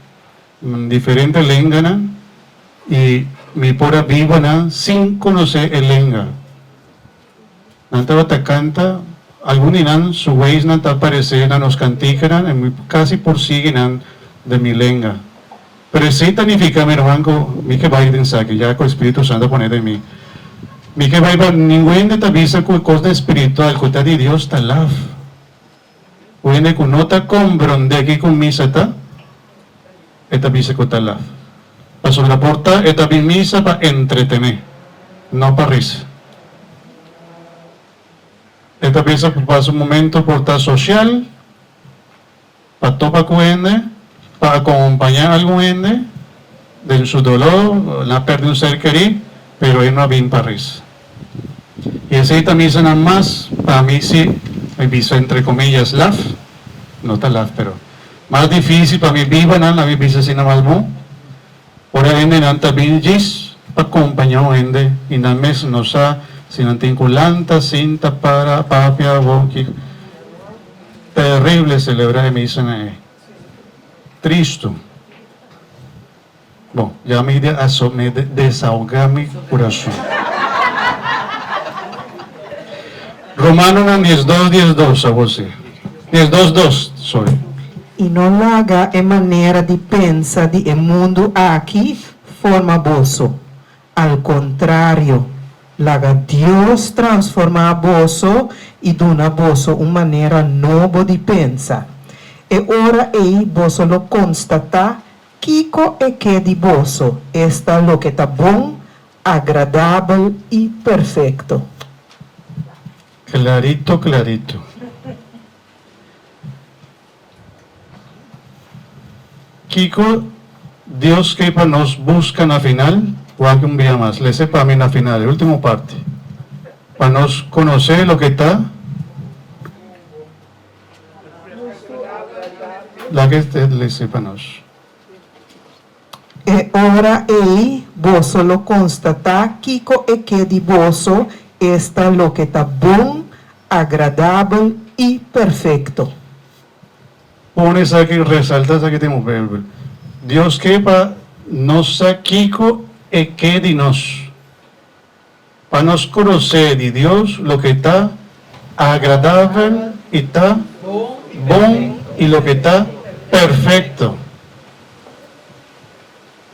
diferente lenganan y mi por a biba nan sin conoce e lenga. Nan tabata canta, algun di nan su weisnan ta aparece na nos canticanan en mi casi por sigui nan den mi lenga. Pero esey ta nifica, mi herman, cu mi ke bay den esaki, ya cu e Spiritu Santo a pone den mi. Mi ke bay pa ningun hende ta bisa cu e cosnan espiritual cu ta di Dios ta laf. Un hende cu no ta comprende kico misa ta, e ta bisa cu ta laf. Pasobra por ta e ta bin misa pa entretene, no pa risa. E ta bisa pa pasa un momento por ta social, pa topa cu hende, pa acompaña algun hende den su dolor, nan a perde un ser kerí, pero e no a bin pa risa. Y esey ta misanan mas, pa mi si, mi bisa entre comillas laf, no ta laf pero mas dificil pa mi biba nan, la mi bisa asina mas bon, ora hendenan ta bin djis pa compaña un hende y nan mes no sa si nan tin cu lanta, sinta, para, papia, bo kico. Terrible celebra e misanan ey. Tristo. Bon, ya mi de aso mi de desahoga mi kurason. Romanonan diesdos diesdos, awor si. Diesdos dos, sorry. I no laga e manera di pensa di e mundu aki forma boso. Al kontrario, laga Dios transformá boso i duna boso un manera nobo di pensa. E ora ei boso lo konstatá Kiko e ke di boso, esta loke ta bon, agradabel i perfekto. Clarito clarito. Kiko Dios ke pa nos buska na final? Wak un bia mas. Lese pa mi na final, e ultimo parti. Pa nos konosé loke ta. Laga e lese pa nos. E ora ei boso lo konstatá kiko e ke di boso, esta loke ta bon, agradabel i perfekto. Pone esaki, resaltá esaki den bo Beibel. Dios ke pa nos sa kiko e ke di nos. Pa nos konosé di Dios loke ta. agradabel i ta bon i loke ta perfekto.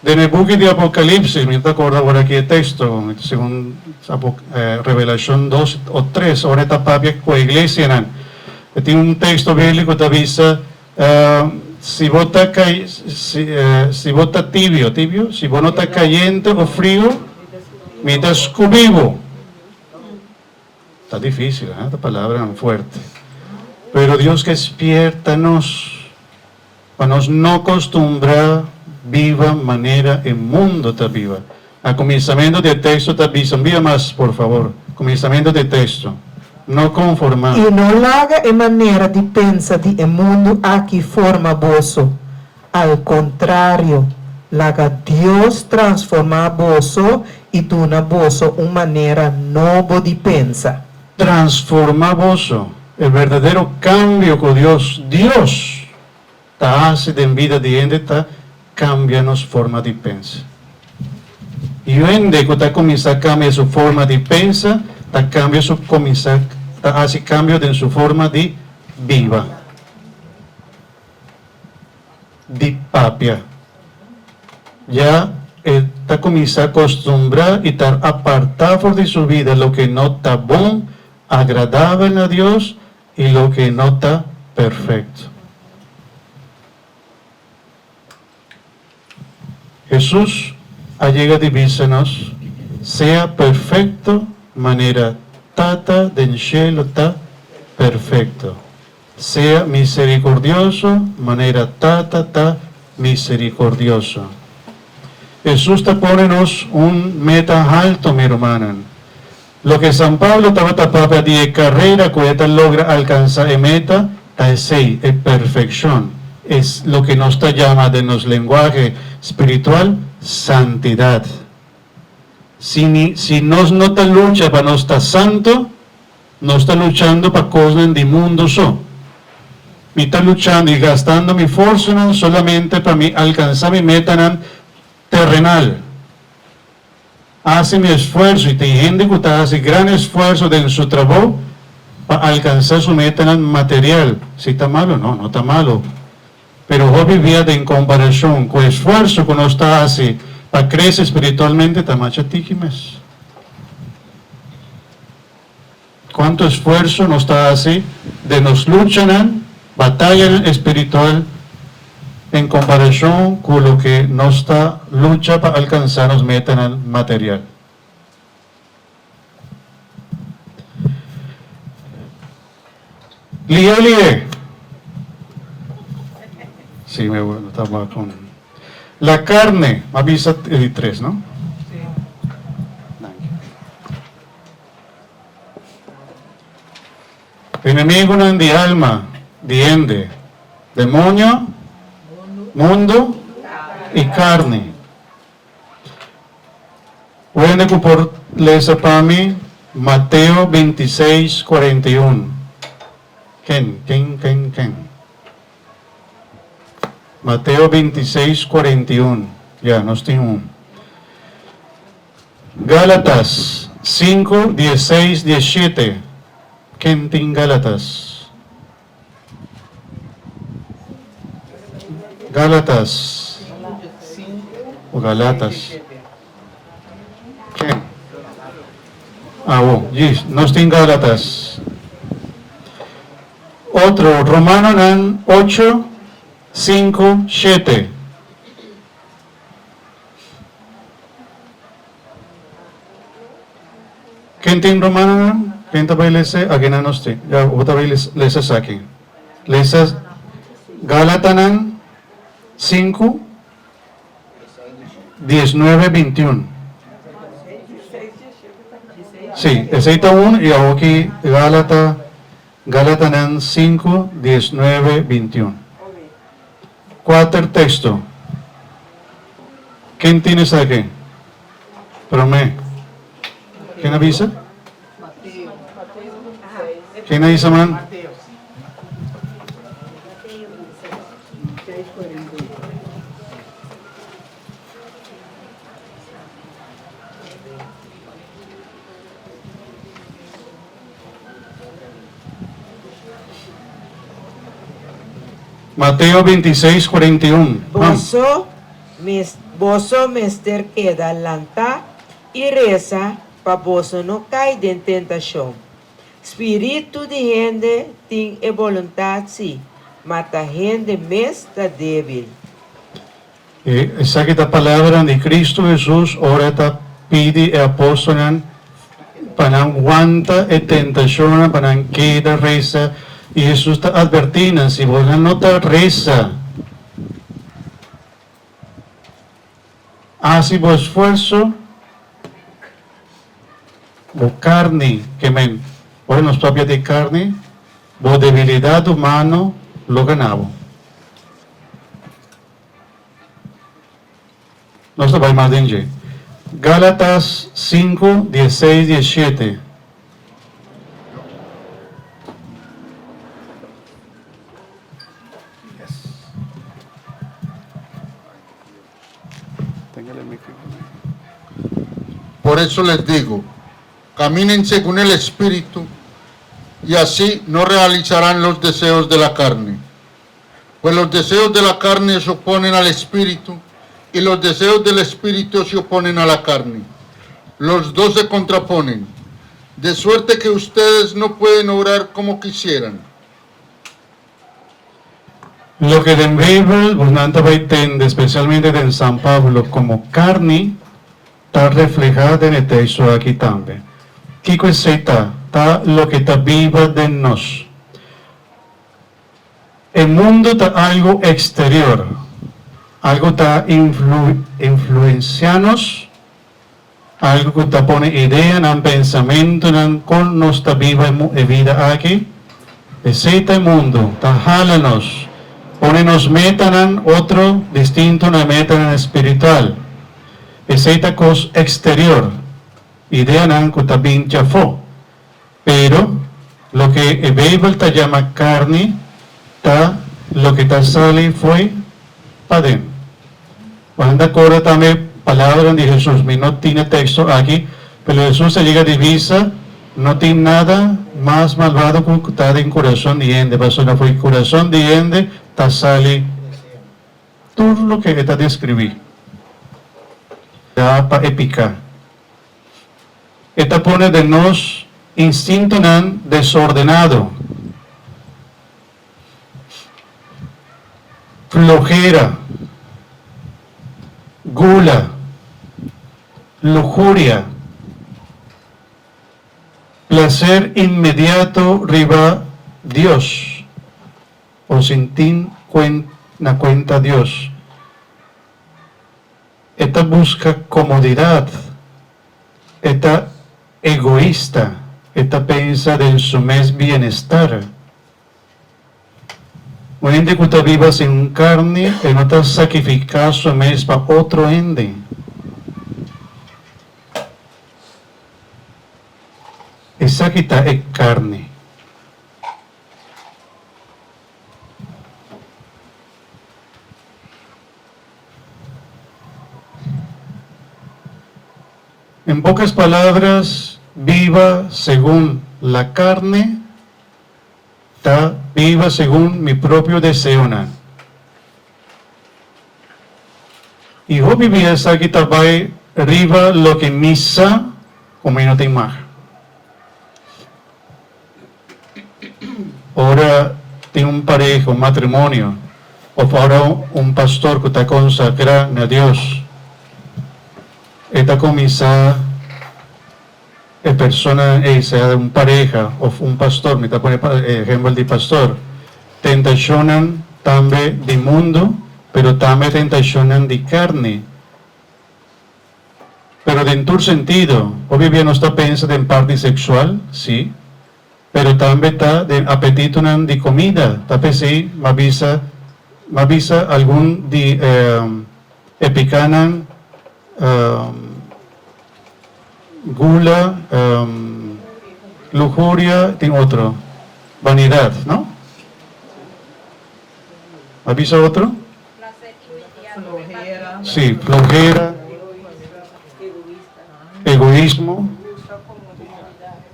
Den e buki di Apokalipsis, mi no ta korda ora ki e teksto, segun Revelashon dos o tres, ora e ta papia ku e iglesianan, e tin un teksto bíbliko ta bisa, Si bo ta si bo ta tibio, tibio? Si bo no ta kayente o frio, mi ta skubi bo. Ta difícil, ha? Ta palabranan fuerte. Pero Dios ke spierta nos pa nos no kostumbrá biba manera e mundo ta biba. Na kuminsamentu di e teksto ta bisa, un bia mas, por fabor, kuminsamentu di e teksto, No konformá. I no laga e manera di pensa di e mundu aki forma boso. Al kontrario, laga Dios transformá boso i duna boso un manera nobo di pensa. Transformá boso. E berdadero kambio ku Dios, Dios, ta hasi den bida di hende ta kambia nos forma di pensa. I hende ku ta kuminsá kambia su forma di pensa ta kambia su kuminsá ta hasi kambio den su forma di biba. Di papia. Ya e ta kuminsá kostumbrá i ta apartá for di su bida loke no ta bon, agradabel na Dios i loke no ta perfekto. Hesus a yega di bisa nos, Sea perfekto manera Tata den shelu ta perfekto. Sea miserikordioso manera Tata ta miserikordioso. Hesus ta pone nos un meta haltu, mi rumannan. Loke San Pablo tabata papia di e karera ku e ta logra alkansá e meta ta esei, e perfekshon, e loke nos ta yama den nos lenguahe spiritual santidat. Si ni si nos no ta lucha pa nos ta santu, nos ta luchando pa kosnan di mundu so. Mi ta luchando i gastando mi forsanan solamente pa mi alkansá mi metanan terrenal. Hasi mi esfuerso i tin hende ku ta hasi gran esfuerso den su trabou pa alkansá su metanan material. Si ta malu? No, no ta malu. Pero hopi bia den komparashon ku esfuerso ku nos ta hasi pa krese spiritualmente ta masha tiki mes. Kuantu esfuerso nos ta hasi den nos luchanan, batayanan espiritual en komparashon ku loke nos ta lucha pa alkansá nos metanan material? Lié lié! Sí, mi tabata con la carne, m'a bisa e di tres, no? Danki. Enemigunan di alma di hende, demonio, mundu i karni. Un hende ku por lesa pa mi Mateo 26, 41. Ken, ken, ken, ken? Mateo 26, 41. Ya, nos tin un. Gálatas 5, 16, 17. Ken tin Gálatas? Gálatas o Galatas? Ken? Awo, yes, nos tin Gálatas. Otro, Romanonan 8, 5, 7. Ken tin Romanonan? Ken ta bai lesa? Akinan nos tin. Ya, bo ta bai lesa esaki. Lesa Galatanan 5, 19, 21. Sí, esei ta un i awoki Galata, Galatanan 5, 19, 21. Kuater teksto. Ken tin esaki? Promé. Ken a bisa? Ken a isa man? Mateo 26, 41. Boso mes, boso mester keda lantá i resa pa boso no kai den tentashon. Spiritu di hende tin e boluntat sí, ma ta hende mes ta débil. Esaki ta palabranan di Cristo Hesus ora e ta pidi e apóstolnan pa nan wanta e tentashonnan, pa nan keda resa. I Hesus ta atvertí nan, Si boso no ta resa, hasi bo esfuerso, bo karni, ke men, ora nos papia di karni, bo debilidat humano lo gana bo. Nos ta bai mas den dje. Gálatas 5, 16, 17. Por eso les digo, caminen según el Espíritu y así no realizarán los deseos de la carne. Pues los deseos de la carne se oponen al Espíritu y los deseos del Espíritu se oponen a la carne. Los dos se contraponen, de suerte que ustedes no pueden obrar como quisieran. Loke den Beibel bonan ta bai tende, spesialmente den San Pablo, komo karni, ta reflehá den e teksto aki tambe. Kiko esei ta? Ta loke ta biba den nos. E mundu ta algu eksterior, algu ta influensiá nos, algu ku ta pone ideanan, pensamentunan kon nos ta biba e bida aki. Esei ta e mundu, ta hala nos, pone nos metanan otro distinto na e metanan espiritual. Esei ta kos eksterior, ideanan ku ta bin djafó. Pero, loke e Beibel ta yama karni ta loke ta sali fo'i paden. Bo hende a korda tambe palabranan di Hesus. Mi no tin e teksto aki, pero Hesus a yega di bisa, No tin nada mas malbado ku ta den kurason di hende, pasobra fo'i kurason di hende ta sali tur loke e ta deskribí. Da pa e piká. E ta pone den nos instintonan desordenado, flojera, gula, lujuria, placer inmediato riba Dios o sin tin na cuenta Dios. E ta buska komodidat, e ta egoista, e ta pensa den su mes bienestar. Un hende ku ta biba segun karni, e no ta sakrifiká su mes pa otro hende. Esaki ta e karni. En pocas palabras, biba segun la carne ta biba segun mi propio deseonan. Y hopi bia esaki ta bay riba loke mi sa cu mi no tin mag. Ora tin un pareha, un matrimonio, of ora un pastor cu ta consagra na Dios, e ta cuminsa e personanan ey, sea un pareha of un pastor, mi ta pone e ehempel di pastor, tentacionnan tambe di mundo, pero tambe tentacionnan di carni. Pero den tur sentido, hopi bia nos ta pensa den parti sexual, sí, pero tambe ta den apetitonan di comida. Ta p'esei m'a bisa, m'a bisa algun di e picanan gula, lujuria, tin otro, vanidad, no? M'a bisa otro? Sí, flojera, egoismo,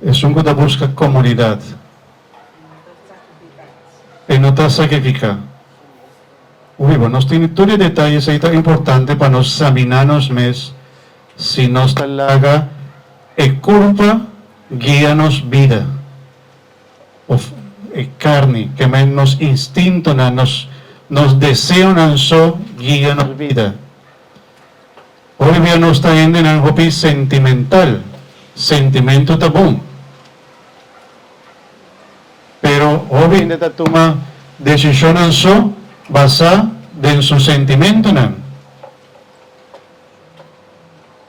esun ku ta buska komodidat. E no ta sakrifiká. Ui, bo nos tin tur e detayes ei ta importante pa nos saminá nos mes si nos ta laga e kurpa guia nos bida òf e karni, ke men nos instintonan, nos nos deseonan so guia nos bida. Hopi bia nos ta hendenan hopi sentimental, sentimento ta bon. Pero hopi hende ta tuma desishonnan so basá den su sentimentunan.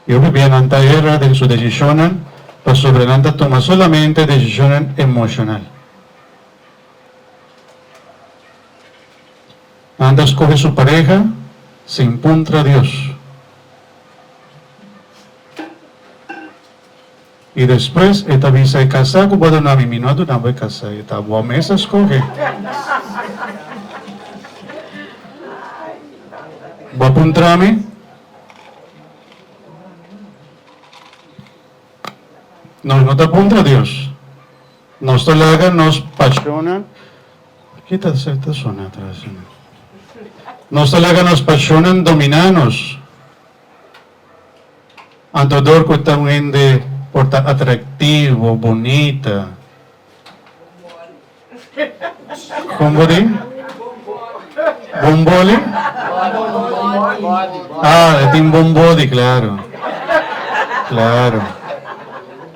I hopi bia nan ta erra den su desishonnan pasobra nan ta tuma solamente desishonnan emoshonal. Nan ta skohe su pareha sin puntra Dios. I despues e ta bisa e kasá ku bo a duna mi, mi no a duna bo e kasá, e ta bo mes a skohe. Bo a puntra mi? Nos no ta puntra Dios. Nos ta laga nos pashonnan, ki ta ta sona atras? Nos ta laga nos pashonnan dominá nos. Anto dor ku ta un hende por ta atraktivo, bunita. Kon bo di? Bon boli? Ah, e tin bon body, claro. Claro.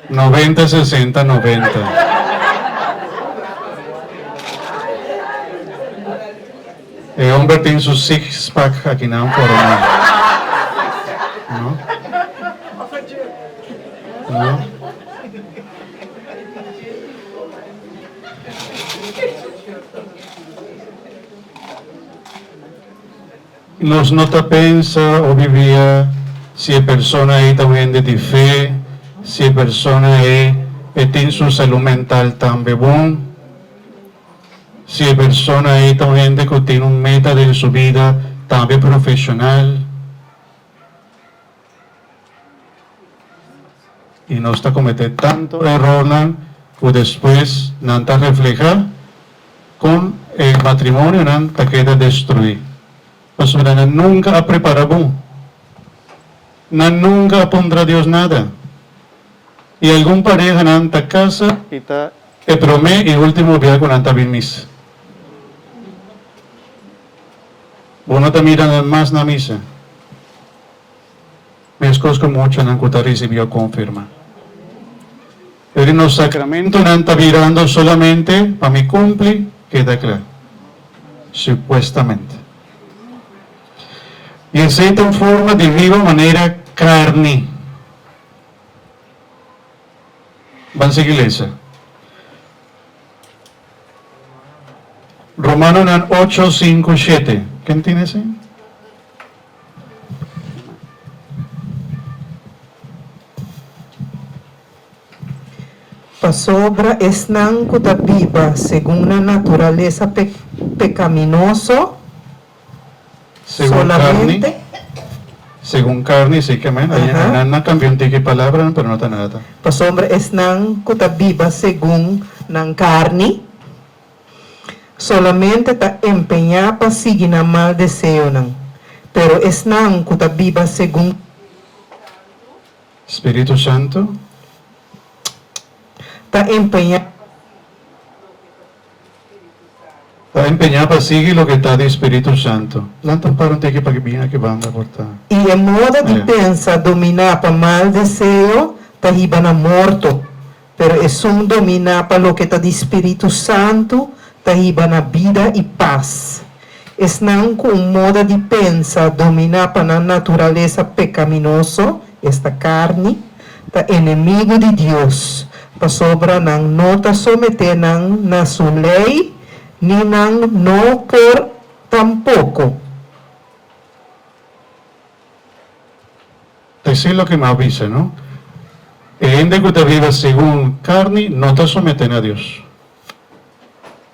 90, 60, 90. E homber tin su six pack akinan forma. No? No? Nos no ta pensa o bibia si e persona ei ta un hende di fe, si e persona ei e tin su salú mental tambe bon. Si e persona ei ta un hende ku tin un meta den su bida, tambe profeshonal. I nos ta kometé tantu erornan ku despues nan ta reflehá kon e matrimonionan ta keda destruí. Pasobra nan nunka a prepará bon. Nan nunka a puntra Dios nada. I algun parehanan ta kasa i ta e promé i último bia ku nan ta bin misa. Bo no ta mira nan mas na misa, meskos ku muchanan ku ta risibí o konfirmá. Pero nos sakramentonan ta birando solamente pa mi kumpli, keda kla, supuestamente. I esei ta un forma di biba manera karni. Ban sigui lesa. Romanonan ocho, sinku, shete. Ken tin esei? Pasobra esnan ku ta biba segun nan naturalesa pekaminoso, Segun carni, segun carni, si ke men, nan a cambia un tiki palabranan, pero no ta nada. Pasobra esnan cu ta biba segun nan carni, solamente ta empeñá pa sigui nan mal deseonan, pero esnan cu ta biba segun. Spiritu Santo. Ta empeñá. Ta empeñá pa sigui loke ta di Spiritu Santu. Lanta para un tiki pa bin aki banda por ta. I e moda di pensa dominá pa mal deseo ta hiba na morto, pero esun dominá pa loke ta di Spiritu Santu ta hiba na bida i pas. Esnan ku un moda di pensa dominá pa nan naturalesa pekaminoso, esta karni, ta enemigu di Dios, pasobra nan no ta someté nan na su lei, ni nan no por tampoko. Ta esei loke mi a bisa, no? E hende ku ta biba segun karni no ta someté na Dios.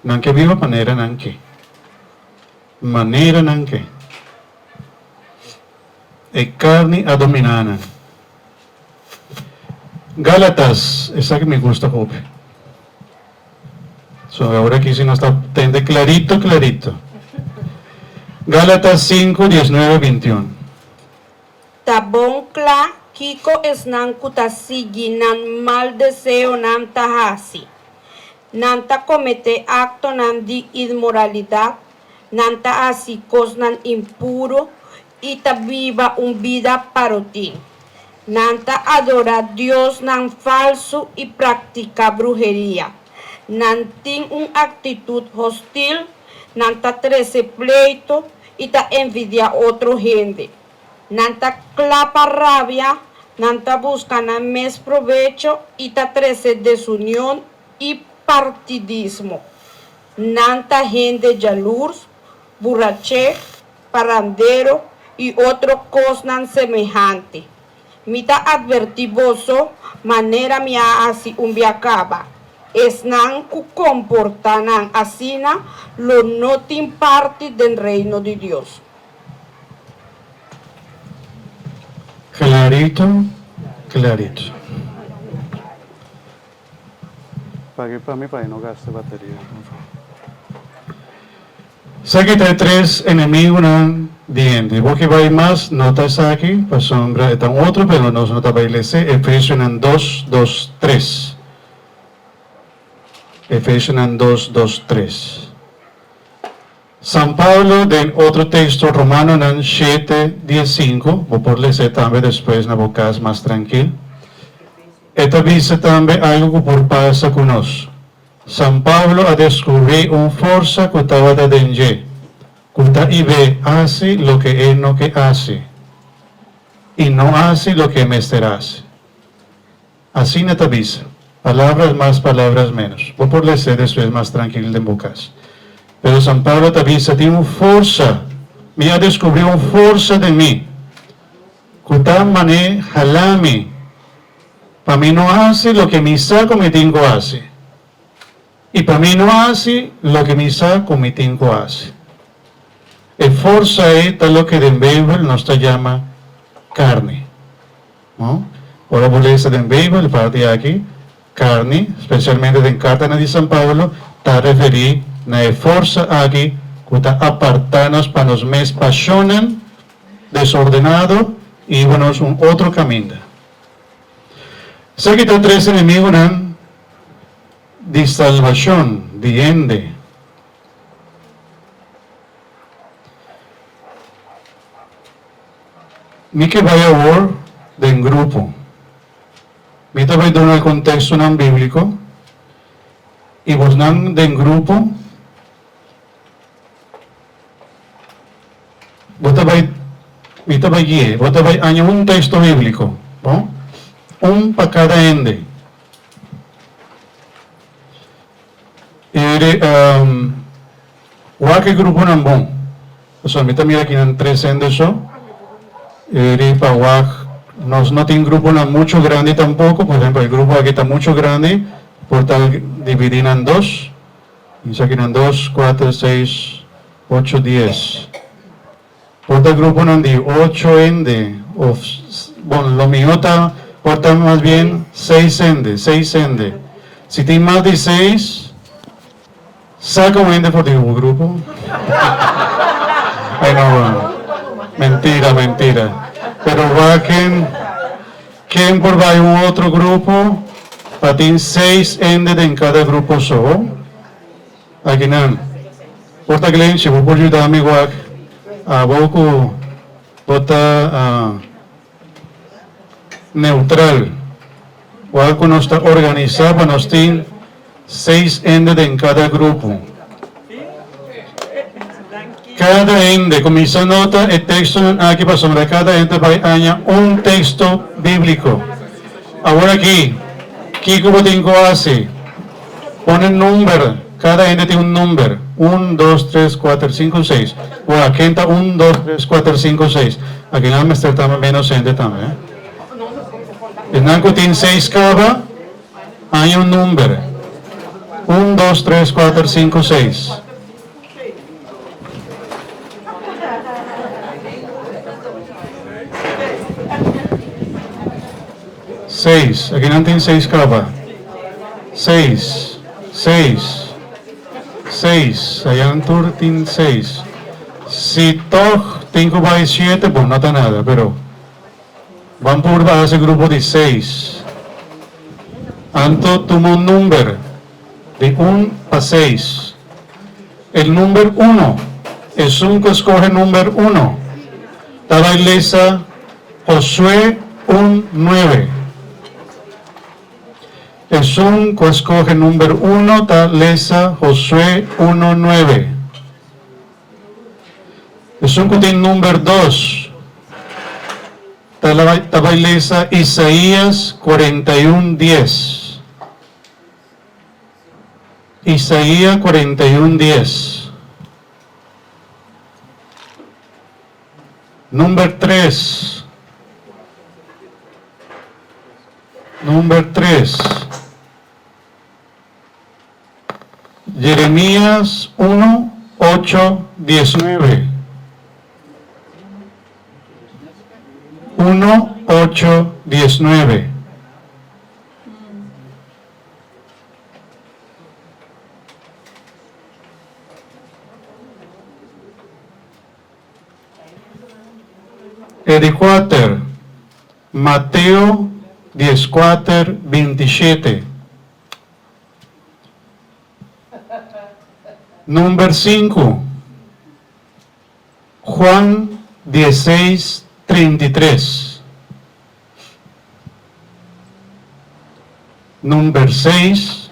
Nan ke biba manera nan ke. Manera nan ke. E karni a dominá nan. Gálatas, esaki mi gusta hopi. So awor aki si nos ta tende clarito clarito. Gálatas 5, 19, 21. Ta bon kla kiko esnan ku ta sigui nan mal deseonan ta hasi. Nan ta kometé aktonan di inmoralidat, nan ta hasi kosnan impuru i ta biba un bida parotin. Nan ta adorá diosnan falsu i praktiká bruheria. Nan tin un aktitut hostil, nan ta trese pleitu i ta envidiá otro hende. Nan ta kla pa rabia, nan ta buska nan mes probecho i ta trese desunion i partidismo. Nan ta hende jalurs, buraché, parandero i otro kosnan semehante. Mi ta atvertí boso manera mi a hasi un bia kaba, esnan ku komportá nan asina lo no tin parti den Reino di Dios. Clarito, clarito. Pague pa mi pa e no gasta bateria, por favor. Esaki ta e tres enemigunan di hende. Bo ke bai mas nota esaki, pasobra e ta un otro, pero nos no ta bai lese Efesionan dos, dos, tres. Efesionan dos, dos, tres. San Pablo den otro teksto Romanonan shete, diesinku, bo por les'é tambe despues na bo kas mas trankil, e ta bisa tambe algu ku por pasa ku nos. San Pablo a deskubrí un forsa ku tabata den dje, ku ta ib'é hasi loke e no ke hasi i no hasi loke e mester hasi. Asina ta bisa. Palabras mas, palabras menos. Bo por les'é despues mas trankil den bo kas. Pero San Pablo ta bisa, Tin un forsa, mi a deskubrí un forsa den mi, ku ta man'é hala mi pa mi no hasi loke mi sa ku mi tin ku hasi, i pa mi no hasi loke mi sa ku mi tin ku hasi. E forsa ei ta loke den Beibel nos ta yama karni. No? Ora bo lesa den Beibel e parti aki, karni, spesialmente den kartanan di San Pablo, ta referí na e forsa aki ku ta apartá nos pa nos mes pashonnan desordenado i hiba nos un otro kaminda. Esaki ta tres enemigunan di salbashon di hende. Mi ke bai awor den grupo. Mi ta bai duna algun tekstonan bíbliko i bosnan den grupo bo ta bai, mi ta bai gui'e, bo ta bai aña un teksto bíbliko, bon? Un pa kada hende. I wak e gruponan bon. Pasobra mi ta mira kinan tres hende so. E di pa wak nos no tin gruponan mucho grandi tampoco. Por ehempel e grupo aki ta mucho grandi por ta dividi nan dos. Esaki nan dos, kuater, seis, ocho, dies. Por ta gruponan di ocho hende of bon lo miho ta por ta mas bien seis hende, seis hende. Si tin mas di seis. Saca un hende for di bo grupo. Ay no no. Mentira mentira. Pero wak ken ken por bai un otro grupo pa tin seis hende den cada grupo so. Akinan. Por ta Glenchi bo por yuda mi wak abo cu bo ta neutral. Wak cu nos ta organisa pa nos tin Seis hende den kada grupo. Kada hende, kuminsá nota e tekstonan aki pasobra kada hende bai haña un teksto bíbliko. Awor aki, kiko bo tin ku hasi? Pone number, kada hende tin un number, un, dos, tres, kuater, sinku, seis. Wak, ken ta un, dos, tres, kuater, sinku, seis? Akinan mester ta ménos hende tambe. Esnan ku tin seis kaba. Haña un number. Un, dos, tres, kuater, sinku, seis. Seis. Aki nan tin seis kaba. Seis. Seis. Seis. Ayan tur tin seis. Si tòg tin ku bai shete, bon, no ta nada, pero ban purba hasi grupo di seis. Anto tuma un number di un pa seis. El number uno, esun ku skohe number uno, ta bai lesa Josué un nuebe. Esun ku a skohe number uno ta lesa Josué uno nuebe. Esun ku tin number dos ta ta bai lesa Isaías 41 dies. Isaías 41 dies. Number tres. Number tres. Jeremías 1, 8, 19. 1, 8, 19. E di kuater, Mateo 14, 27. Number sinku, Juan 16, 33. Number seis,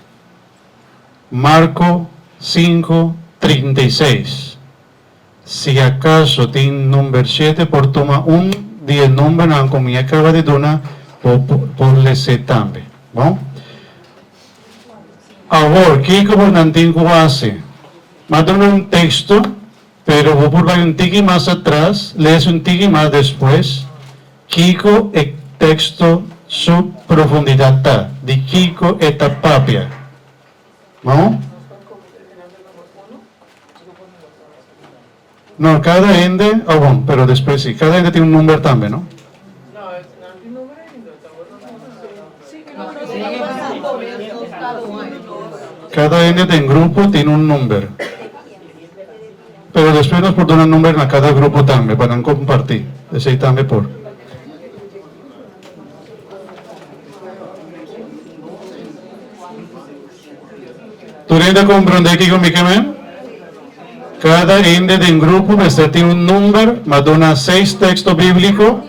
Marko sinku, 36. Si acaso tin number shete por tuma un di e numbernan cu mi a caba di duna bo por lese tambe. Bon? Awor, kico bo nan tin cu haci? Mi a duna un texto, pero bo por bay un tiki mas atras, lese un tiki mas despues, kico e texto su profundidad ta, di kico e ta papia. No? No, cada hende, oh bon, pero despues si, cada hende tin un number tambe, no? Cada hende den grupo tin un number. Pero despues nos por duna number na cada grupo tambe, pa nan comparti. Esey tambe por. Tur hende a komprondé kiko mi ke men? Kada hende den grupo mester tin un number, ma duna seis teksto bíbliko.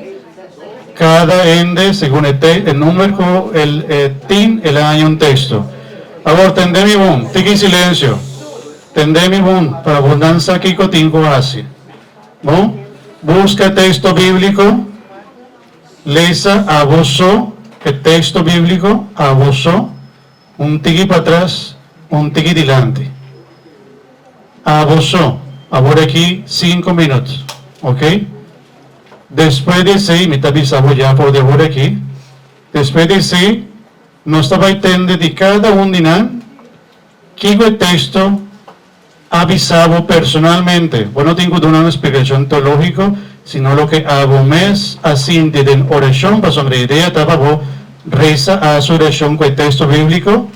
Kada hende segun e te e number ku el e tin el a haña un teksto. Awor tende mi bon, tiki silensio. Tende mi bon pa bo nan sa kiko tin ku hasi. Bon, buska e teksto bíbliko. Lesa abo so e teksto bíbliko, abo so, un tiki patras, un tiki dilanti. Abo so. Awor aki sinku minut, ok? Despues di esei, mi ta bisa bo ya for di awor aki, despues di esei nos ta bai tende di kada un di nan kiko e teksto a bisa bo personalmente. Bo no tin ku duna un splikashon teológiko, sino loke abo mes a sinti den orashon, pasobra e idea ta pa bo resa a hasi orashon ku e teksto bíbliko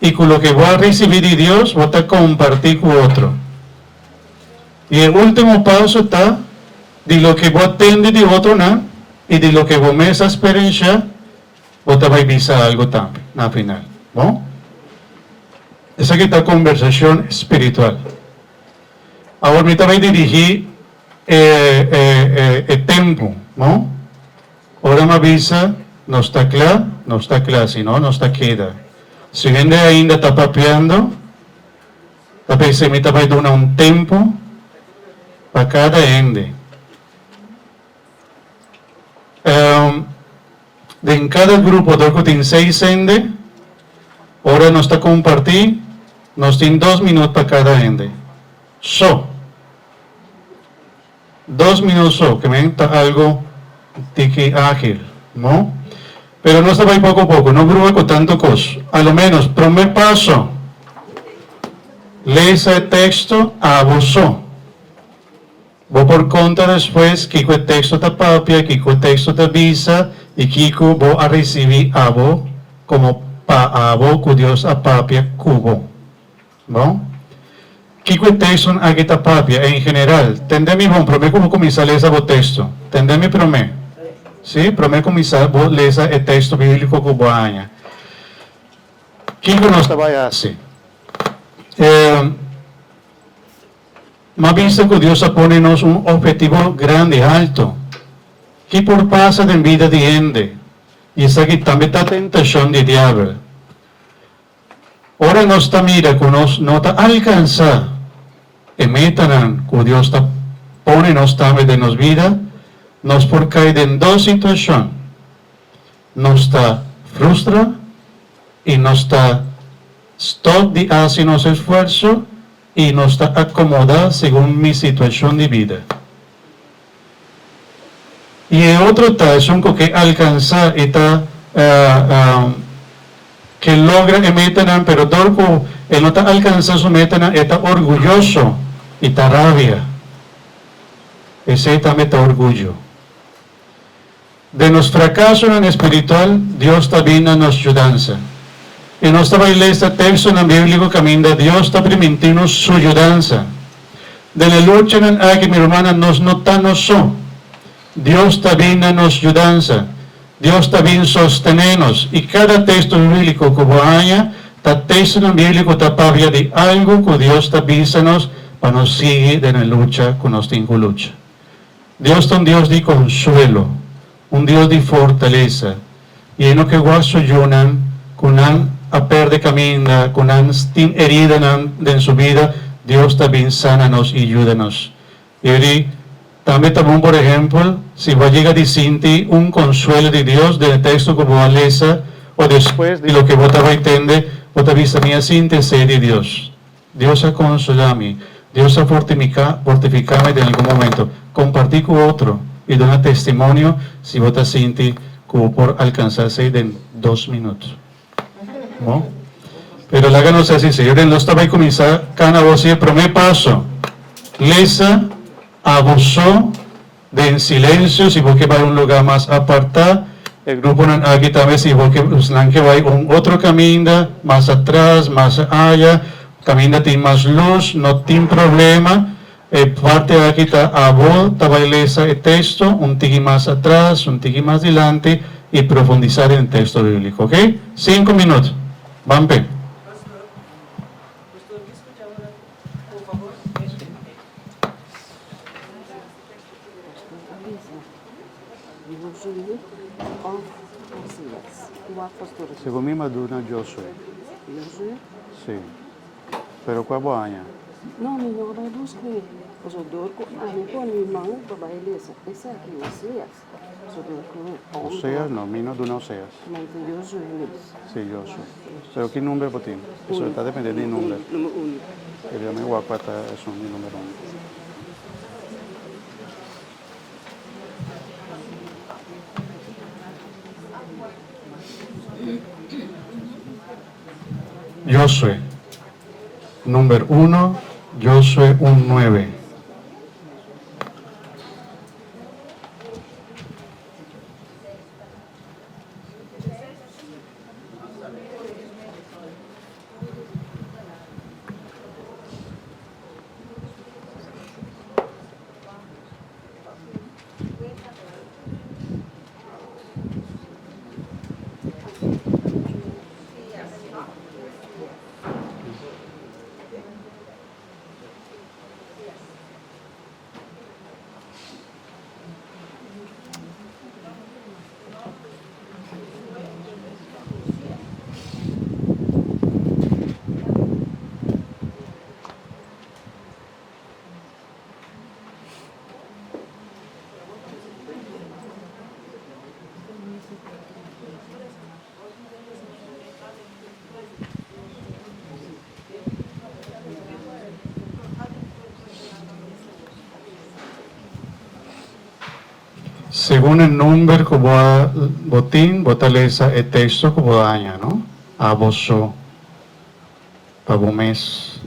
i ku loke bo a risibí di Dios bo ta kompartí ku otro. I e último paso ta di loke bo a tende di otronan i di loke bo mes a sperenshá, bo ta bai bisa algu tambe na final. Bon? Esaki ta kombersashon spiritual. Awor mi ta bai dirigí e e e e tempu, no? Ora mi a bisa nos ta kla, nos ta kla, si no, nos ta keda. Si hende ainda ta papiando, ta pensa mi ta bai duna un tempu pa kada hende. Den kada grupo dor ku tin seis hende, ora nos ta kompartí, nos tin dos minut pa kada hende. So. Dos minut so, ke men ta algu tiki ágil, no? Pero nos ta bai poko poko, no brua ku tantu kos. A lo ménos, promé paso, lesa e teksto abo so. Bo por konta despues kiko e teksto ta papia, kiko e teksto ta bisa i kiko bo a risibí abo komo pa abo ku Dios a papia ku bo. Bon? Kiko e tekstonan aki ta papia en general? Tende mi bon promé ku bo kuminsá lesa bo teksto. Tende mi promé. Sí, promé kuminsá bo lesa e teksto bíbliko ku bo a haña. Kiko nos ta bai hasi? E M'a bisa ku Dios a pone nos un ophetivo grandi, haltu. Ki por pasa den bida di hende? I esaki tambe ta tentashon di Diabel. Ora nos ta mira ku nos no ta alkansá e metanan ku Dios ta pone nos tambe den nos bida, nos por kai den dos situashon, nos ta frustra i nos ta stòp di hasi nos esfuerso i nos ta akomodá segun mi situashon di bida. I e otro ta esun ku ke alkansá i ta ke logra e metanan, pero dor ku e no ta alkansá su metanan e ta orguyoso i ta rabia. Esei tambe ta orguyo. Den nos frakasonan espiritual, Dios ta bin na nos yudansa. I nos ta bai lesa tekstonan bíbliko kaminda Dios ta primintí nos su yudansa. Den e luchanan aki, mi rumannan, nos no ta nos so. Dios ta bin na nos yudansa. Dios ta bin sostené nos. I kada teksto bíbliko ku bo haña ta tekstonan bíbliko ta papia di algu ku Dios ta bisa nos pa nos sigui den e lucha ku nos tin ku lucha. Dios ta un Dios di konsuelo, un Dios di fortalesa, i e no ke wak su yunan ku nan a pèrdè kaminda, ku nan tin heridanan den su bida, Dios ta bin sana nos i yuda nos. I di tambe ta bon, por ehèmpel, si bo a yega di sinti un konsuelo di Dios den e teksto ku bo a lesa o despues di loke bo ta bai tende, bo ta bisa, Mi a sinti esei di Dios. Dios a konsolá mi. Dios a fortifiká mi den algun momento. Kompartí ku otro i duna testimonio si bo ta sinti ku bo por alkansá esei den dos minüt. Bon. Pero laga nos hasi esei. Ora nos ta bai kuminsá kana bo hasi e promé paso. Lesa abo so Den silencio, si bo ke bai un lugar mas aparta, e gruponan aki tambe si bo ke nan ke bai un otro caminda, mas atras, mas aya, caminda tin mas luz, no tin problema, e parti aki ta abo ta bai lesa e texto un tiki mas atras, un tiki mas dilanti y profundisa den e texto biblico, ok? Cinco minuut, ban pe. Segun mi maduna Josué. Josué? Sí. Pero kua bo haña? No, mi no a bai busk'é. Pasobra dor ku ami pone mi man pa bai lesa esaki, Oseas. Pasobra dor ku homber. Oseas no, mi no duna Oseas. Ma ta Josué mes. Sí, Josué. Pero ki number bo tin? Pasobra ta depende di number. Number uno. Pero mi wak kua ta esun di number uno. Josué, number uno, Josué un nuebe. Segun e number ku bo a bo tin, bo ta lesa e teksto ku bo a haña, no? Abo so. Pa bo mes.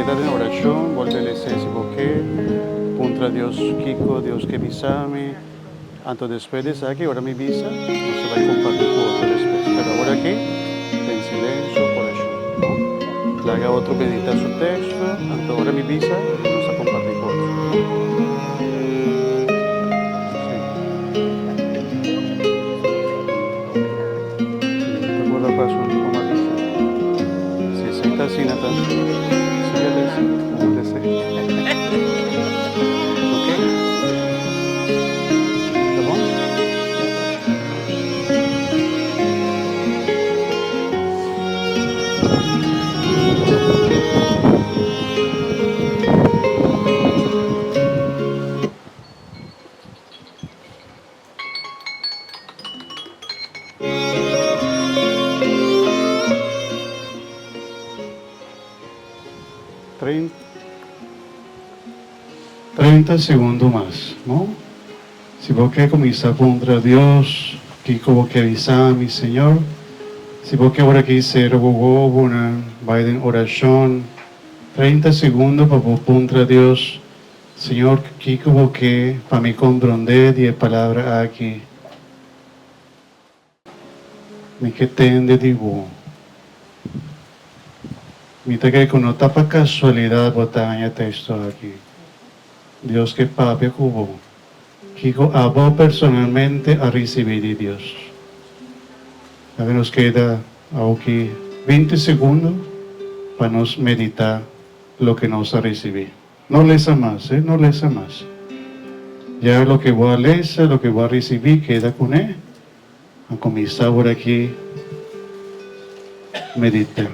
keda den orashon, bolbe lesa si bo ke, puntra Dios kiko Dios ke bisa mi. Anto despues di esaki ora mi bisa, nos ta bai kompartí ku otro despues. Pero awor aki, den silensio, orashon, no? Laga otro meditá su teksto, anto ora mi bisa, nos ta kompartí ku otro, no? Sí. Ta por la paso como a bisa. Si esei ta asina ta sigue lesa como lesa. Ok? Ta bon? 30 segundo mas, no? Si bo ke kuminsá puntra Dios kiko bo ke bisa mi, Señor, si bo ke ora ki sera bo wowonan, bai den orashon, 30 segundo pa bo puntra Dios, Señor, kiko bo ke pa mi komprondé di e palabra aki? Mi ke tende di bo. Mi ta kere ku no ta pa kasualidat bo ta haña e teksto aki. Dios ke papia ku bo. Kiko abo personalmente a risibí di Dios? Laga nos keda awoki 20 segundo pa nos meditá loke nos a risibí. No lesa mas, eh, no lesa mas. Ya loke bo a lesa, loke bo a risibí, keda kuné. A kuminsá awor aki meditá.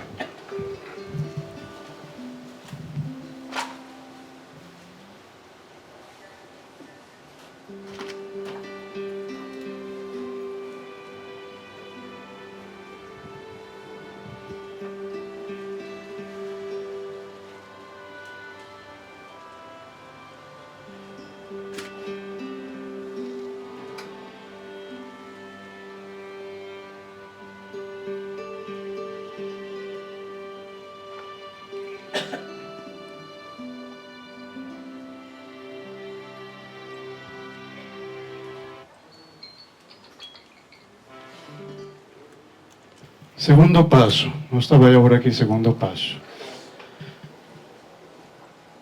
Segundo paso, nos ta bai awor aki segundo paso.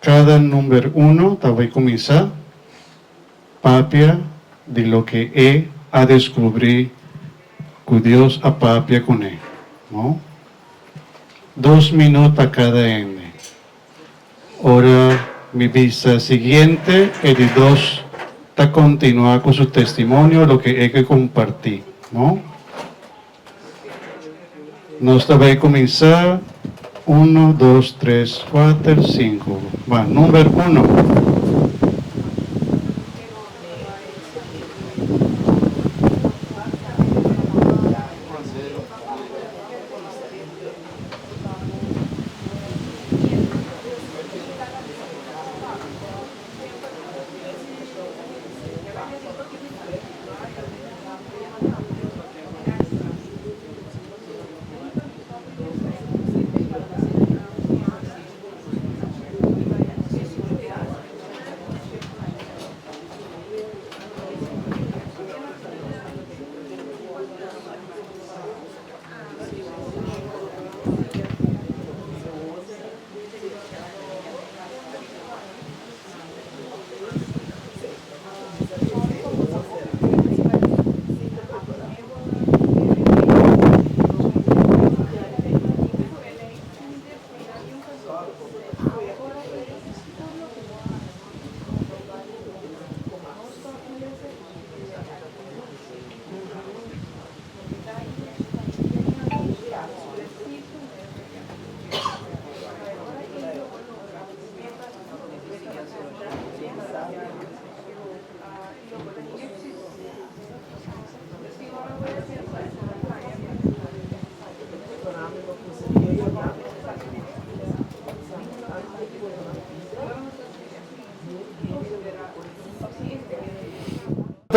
Kada number uno ta bai kuminsá papia di loke e a deskubrí ku Dios a papia kuné, no? Dos minut pa kada hende. Ora mi bisa siguiente, e di dos ta kontinuá ku su testimonio loke e ke kompartí, no? Nos ta bai kuminsá, uno, dos, tres, kuater, sinku. Ba, number uno.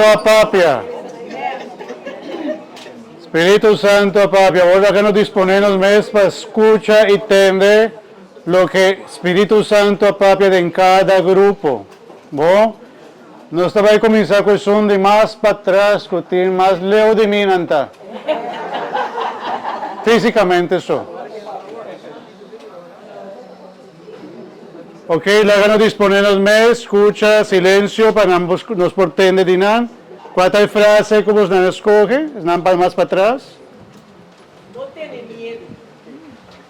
Santo a papia. Spiritu Santo a papia. Ora ke nos disponé nos mes pa skucha i tende. Loke Spiritu Santu a papia den kada grupo. Bo? Nos ta bai kuminsá ku esun di mas patras ku tin mas leu di mi nan ta. Físikamente so. Ok, laga nos disponé nos mes, skucha, silensio pa nan nos por tende di nan. Kua ta e frase ku bosnan a skohe? Esnan pa mas patras. No tene miedu.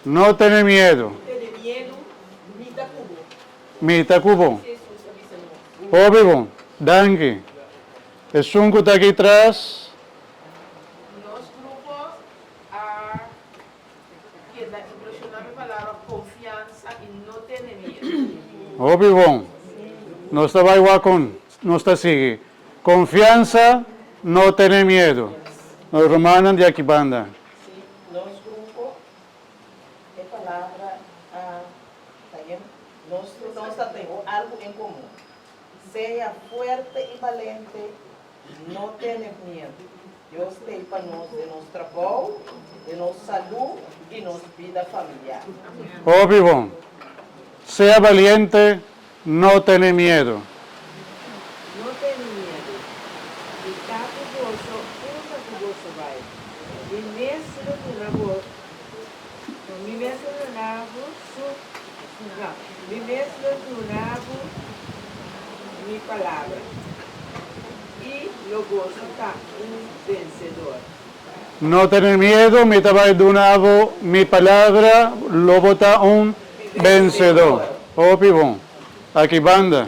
No tene miedu. No tene miedu, mi ta ku bo. Mi ta ku bo. Jesus a bisa nos. Hopi bon. Danki. Esun ku ta aki tras. Nos grupo a keda impresiona pa e palabra konfiansa i no tene miedu. Hopi bon. Nos ta bai wak kon nos ta sigui. Konfiansa, no tene miedu. Nos rumannan di aki banda. Si nos grupo e palabra a ta yen, nos tur nos ta tin algu en komun. Sea fuerte i balente, no tene miedu. Dios t'ei pa nos den nos trabou, den nos salú i nos bida familiar. Hopi bon. Sea baliente, no tene miedu. No tene miedu. Mi ta ku boso unda ku boso bai. Mi mes lo duna bo, no, mi mes lo duna bo su, no, mi mes lo duna bo mi palabra. I lo boso ta un vensedor. No tene miedu, mi ta bai duna bo mi palabra, lo bo ta un vensedor. Hopi bon. Aki banda.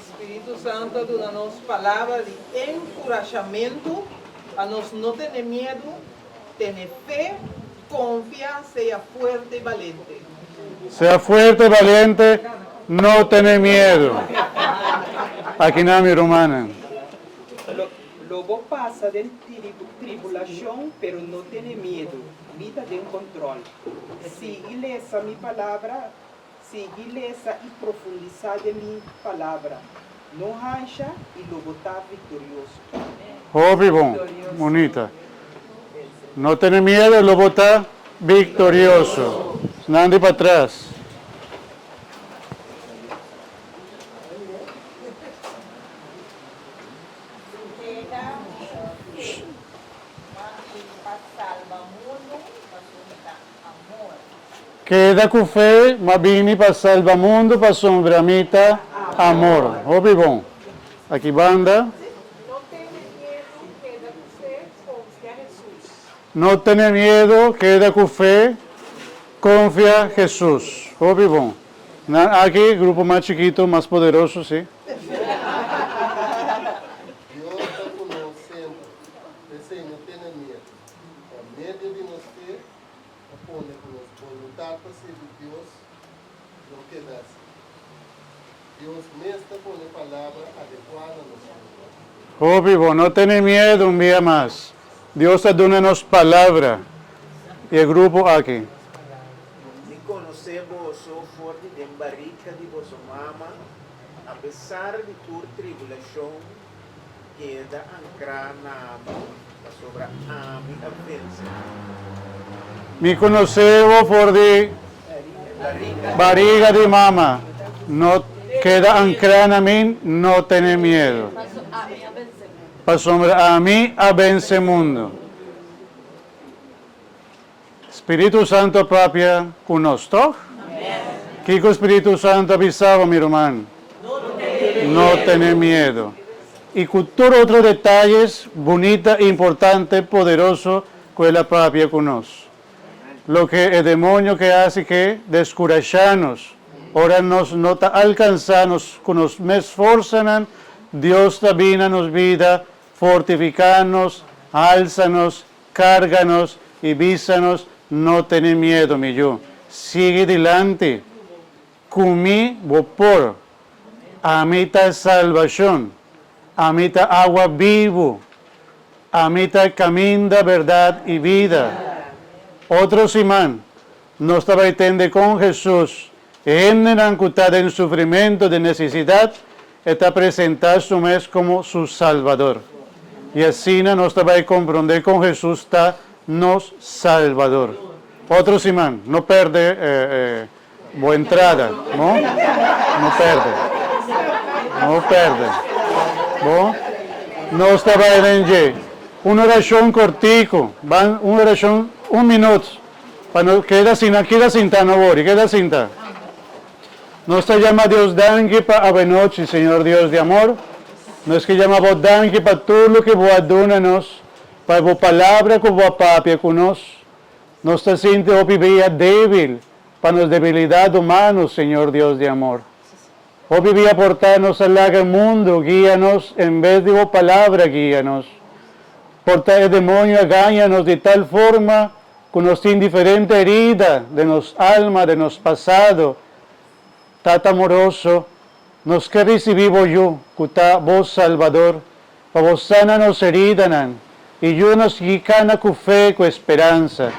Spiritu Santu a duna nos palabra di enkurashamentu pa nos no tene miedu, tene fe, konfia, sea fuerte i balente. Sea fuerte i balente, no tene miedu. Aki nan mi rumannan. Lo bo pasa den tribulashon, pero no tene miedu, mi ta den kontròl. Sigui lesa mi palabra, sigui lesa i profundisá den mi palabra. No hansha i lo bo ta viktorioso. Hopi bon, bunita. No tene miedo, lo bo ta viktorioso. Nan di patras. Keda ku fe, ma bini pa salba mundu pasobra mi ta amor. Hopi bon. Aki banda. No tene miedu, keda ku fe, konfia Hesus. Hopi bon. Nan aki, grupo mas chikitu, mas poderoso, si. Dios ta ku nos semper, p'esei no tene miedu. Pa medio di nos fe ta pone ku nos boluntat pa sirbi Dios lo keda así. Dios mes ta pone palabra adekuá na nos boka. Hopi bo no tene miedu un bia mas. Dios ta duna nos palabra y e grupo aki. Mi konosé boso for di den barika di boso mama, apesar di tur tribulashon, keda ankrá na mi, pasobra ami a vense mundu. Mi konosé bo for di bariga di mama, no keda ankrá na mi, no tene miedu, pasobra ami a vense mundu. Spiritu Santu a papia ku nos, tòg? Kiko Spiritu Santu a bisa bo, mi ruman? No tene miedu. I ku tur otro detayes bunita, importante, poderoso ku el a papia ku nos. Loke e demonio ke hasi ke deskurashá nos. Ora nos no ta alkansá nos ku nos mes forsanan, Dios ta bini na nos bida, fortifiká nos, halsa nos, Karga nos i bisa nos, No tene miedu, mi yu. Sigui dilanti. Ku mi bo por. Ami ta salbashon. Ami ta awa bibu. Ami ta kaminda, bèrdat i bida. Otro siman, nos ta bai tende kon Hesus, e hendenan ku ta den sufrimentu, den nesesidat, E ta presentá su mes komo su Salbador. I asina nos ta bai komprondé kon Hesus ta nos Salbador. Otro siman, no pèrdè e. Bo entrada, no? No perde. No perde. Bo? Nos ta bai den dje. Un orashon kortiku. Ban un orashon un minut. Pa no keda asina, keda sinta no wori, keda sinta. Nos ta yama Dios danki pa awenochi, Señor Dios di amor. Nos ke yama Bo danki pa tur loke Bo a duna nos, pa Bo palabra ku Bo a papia ku nos. Nos ta sinti hopi bia débil pa nos debilidat humano, Señor Dios di amor. Hopi bia por ta nos a laga e mundu guia nos en bes di Bo Palabra guia nos. Por ta e demonio a gaña nos di tal forma ku nos tin diferente herida den nos alma, den nos pasado. Tata amoroso, nos ke risibí Bo Yu, ku ta Bo Salbador, pa Bo sana nos heridanan i yuda nos sigui kana ku fe ku esperansa.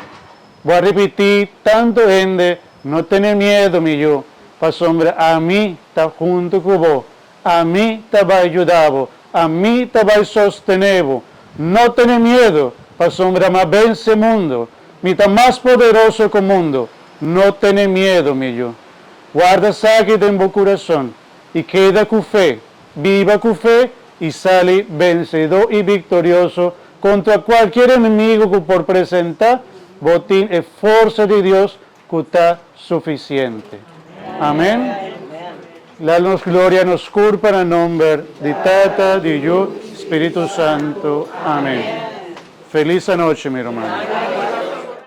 Bo a ripití tantu hende, No tene miedu, mi yu, pasobra ami ta huntu ku bo. Ami ta bai yuda bo, ami ta bai sostené bo. No tene miedu, pasobra m'a vense mundu. Mi ta mas poderoso ku mundu. No tene miedu, mi yu. Warda esaki den bo kurason i keda ku fe. Biba ku fe i sali bensedó i viktorioso kontra kualkier enemigu ku por presentá, bo tin e forsa di Dios ku ta sufisiente. Amén. La nos gloria nos kurpa na nomber di Tata, di Yu, Spiritu Santu. Amén. Felis anochi, mi ruman.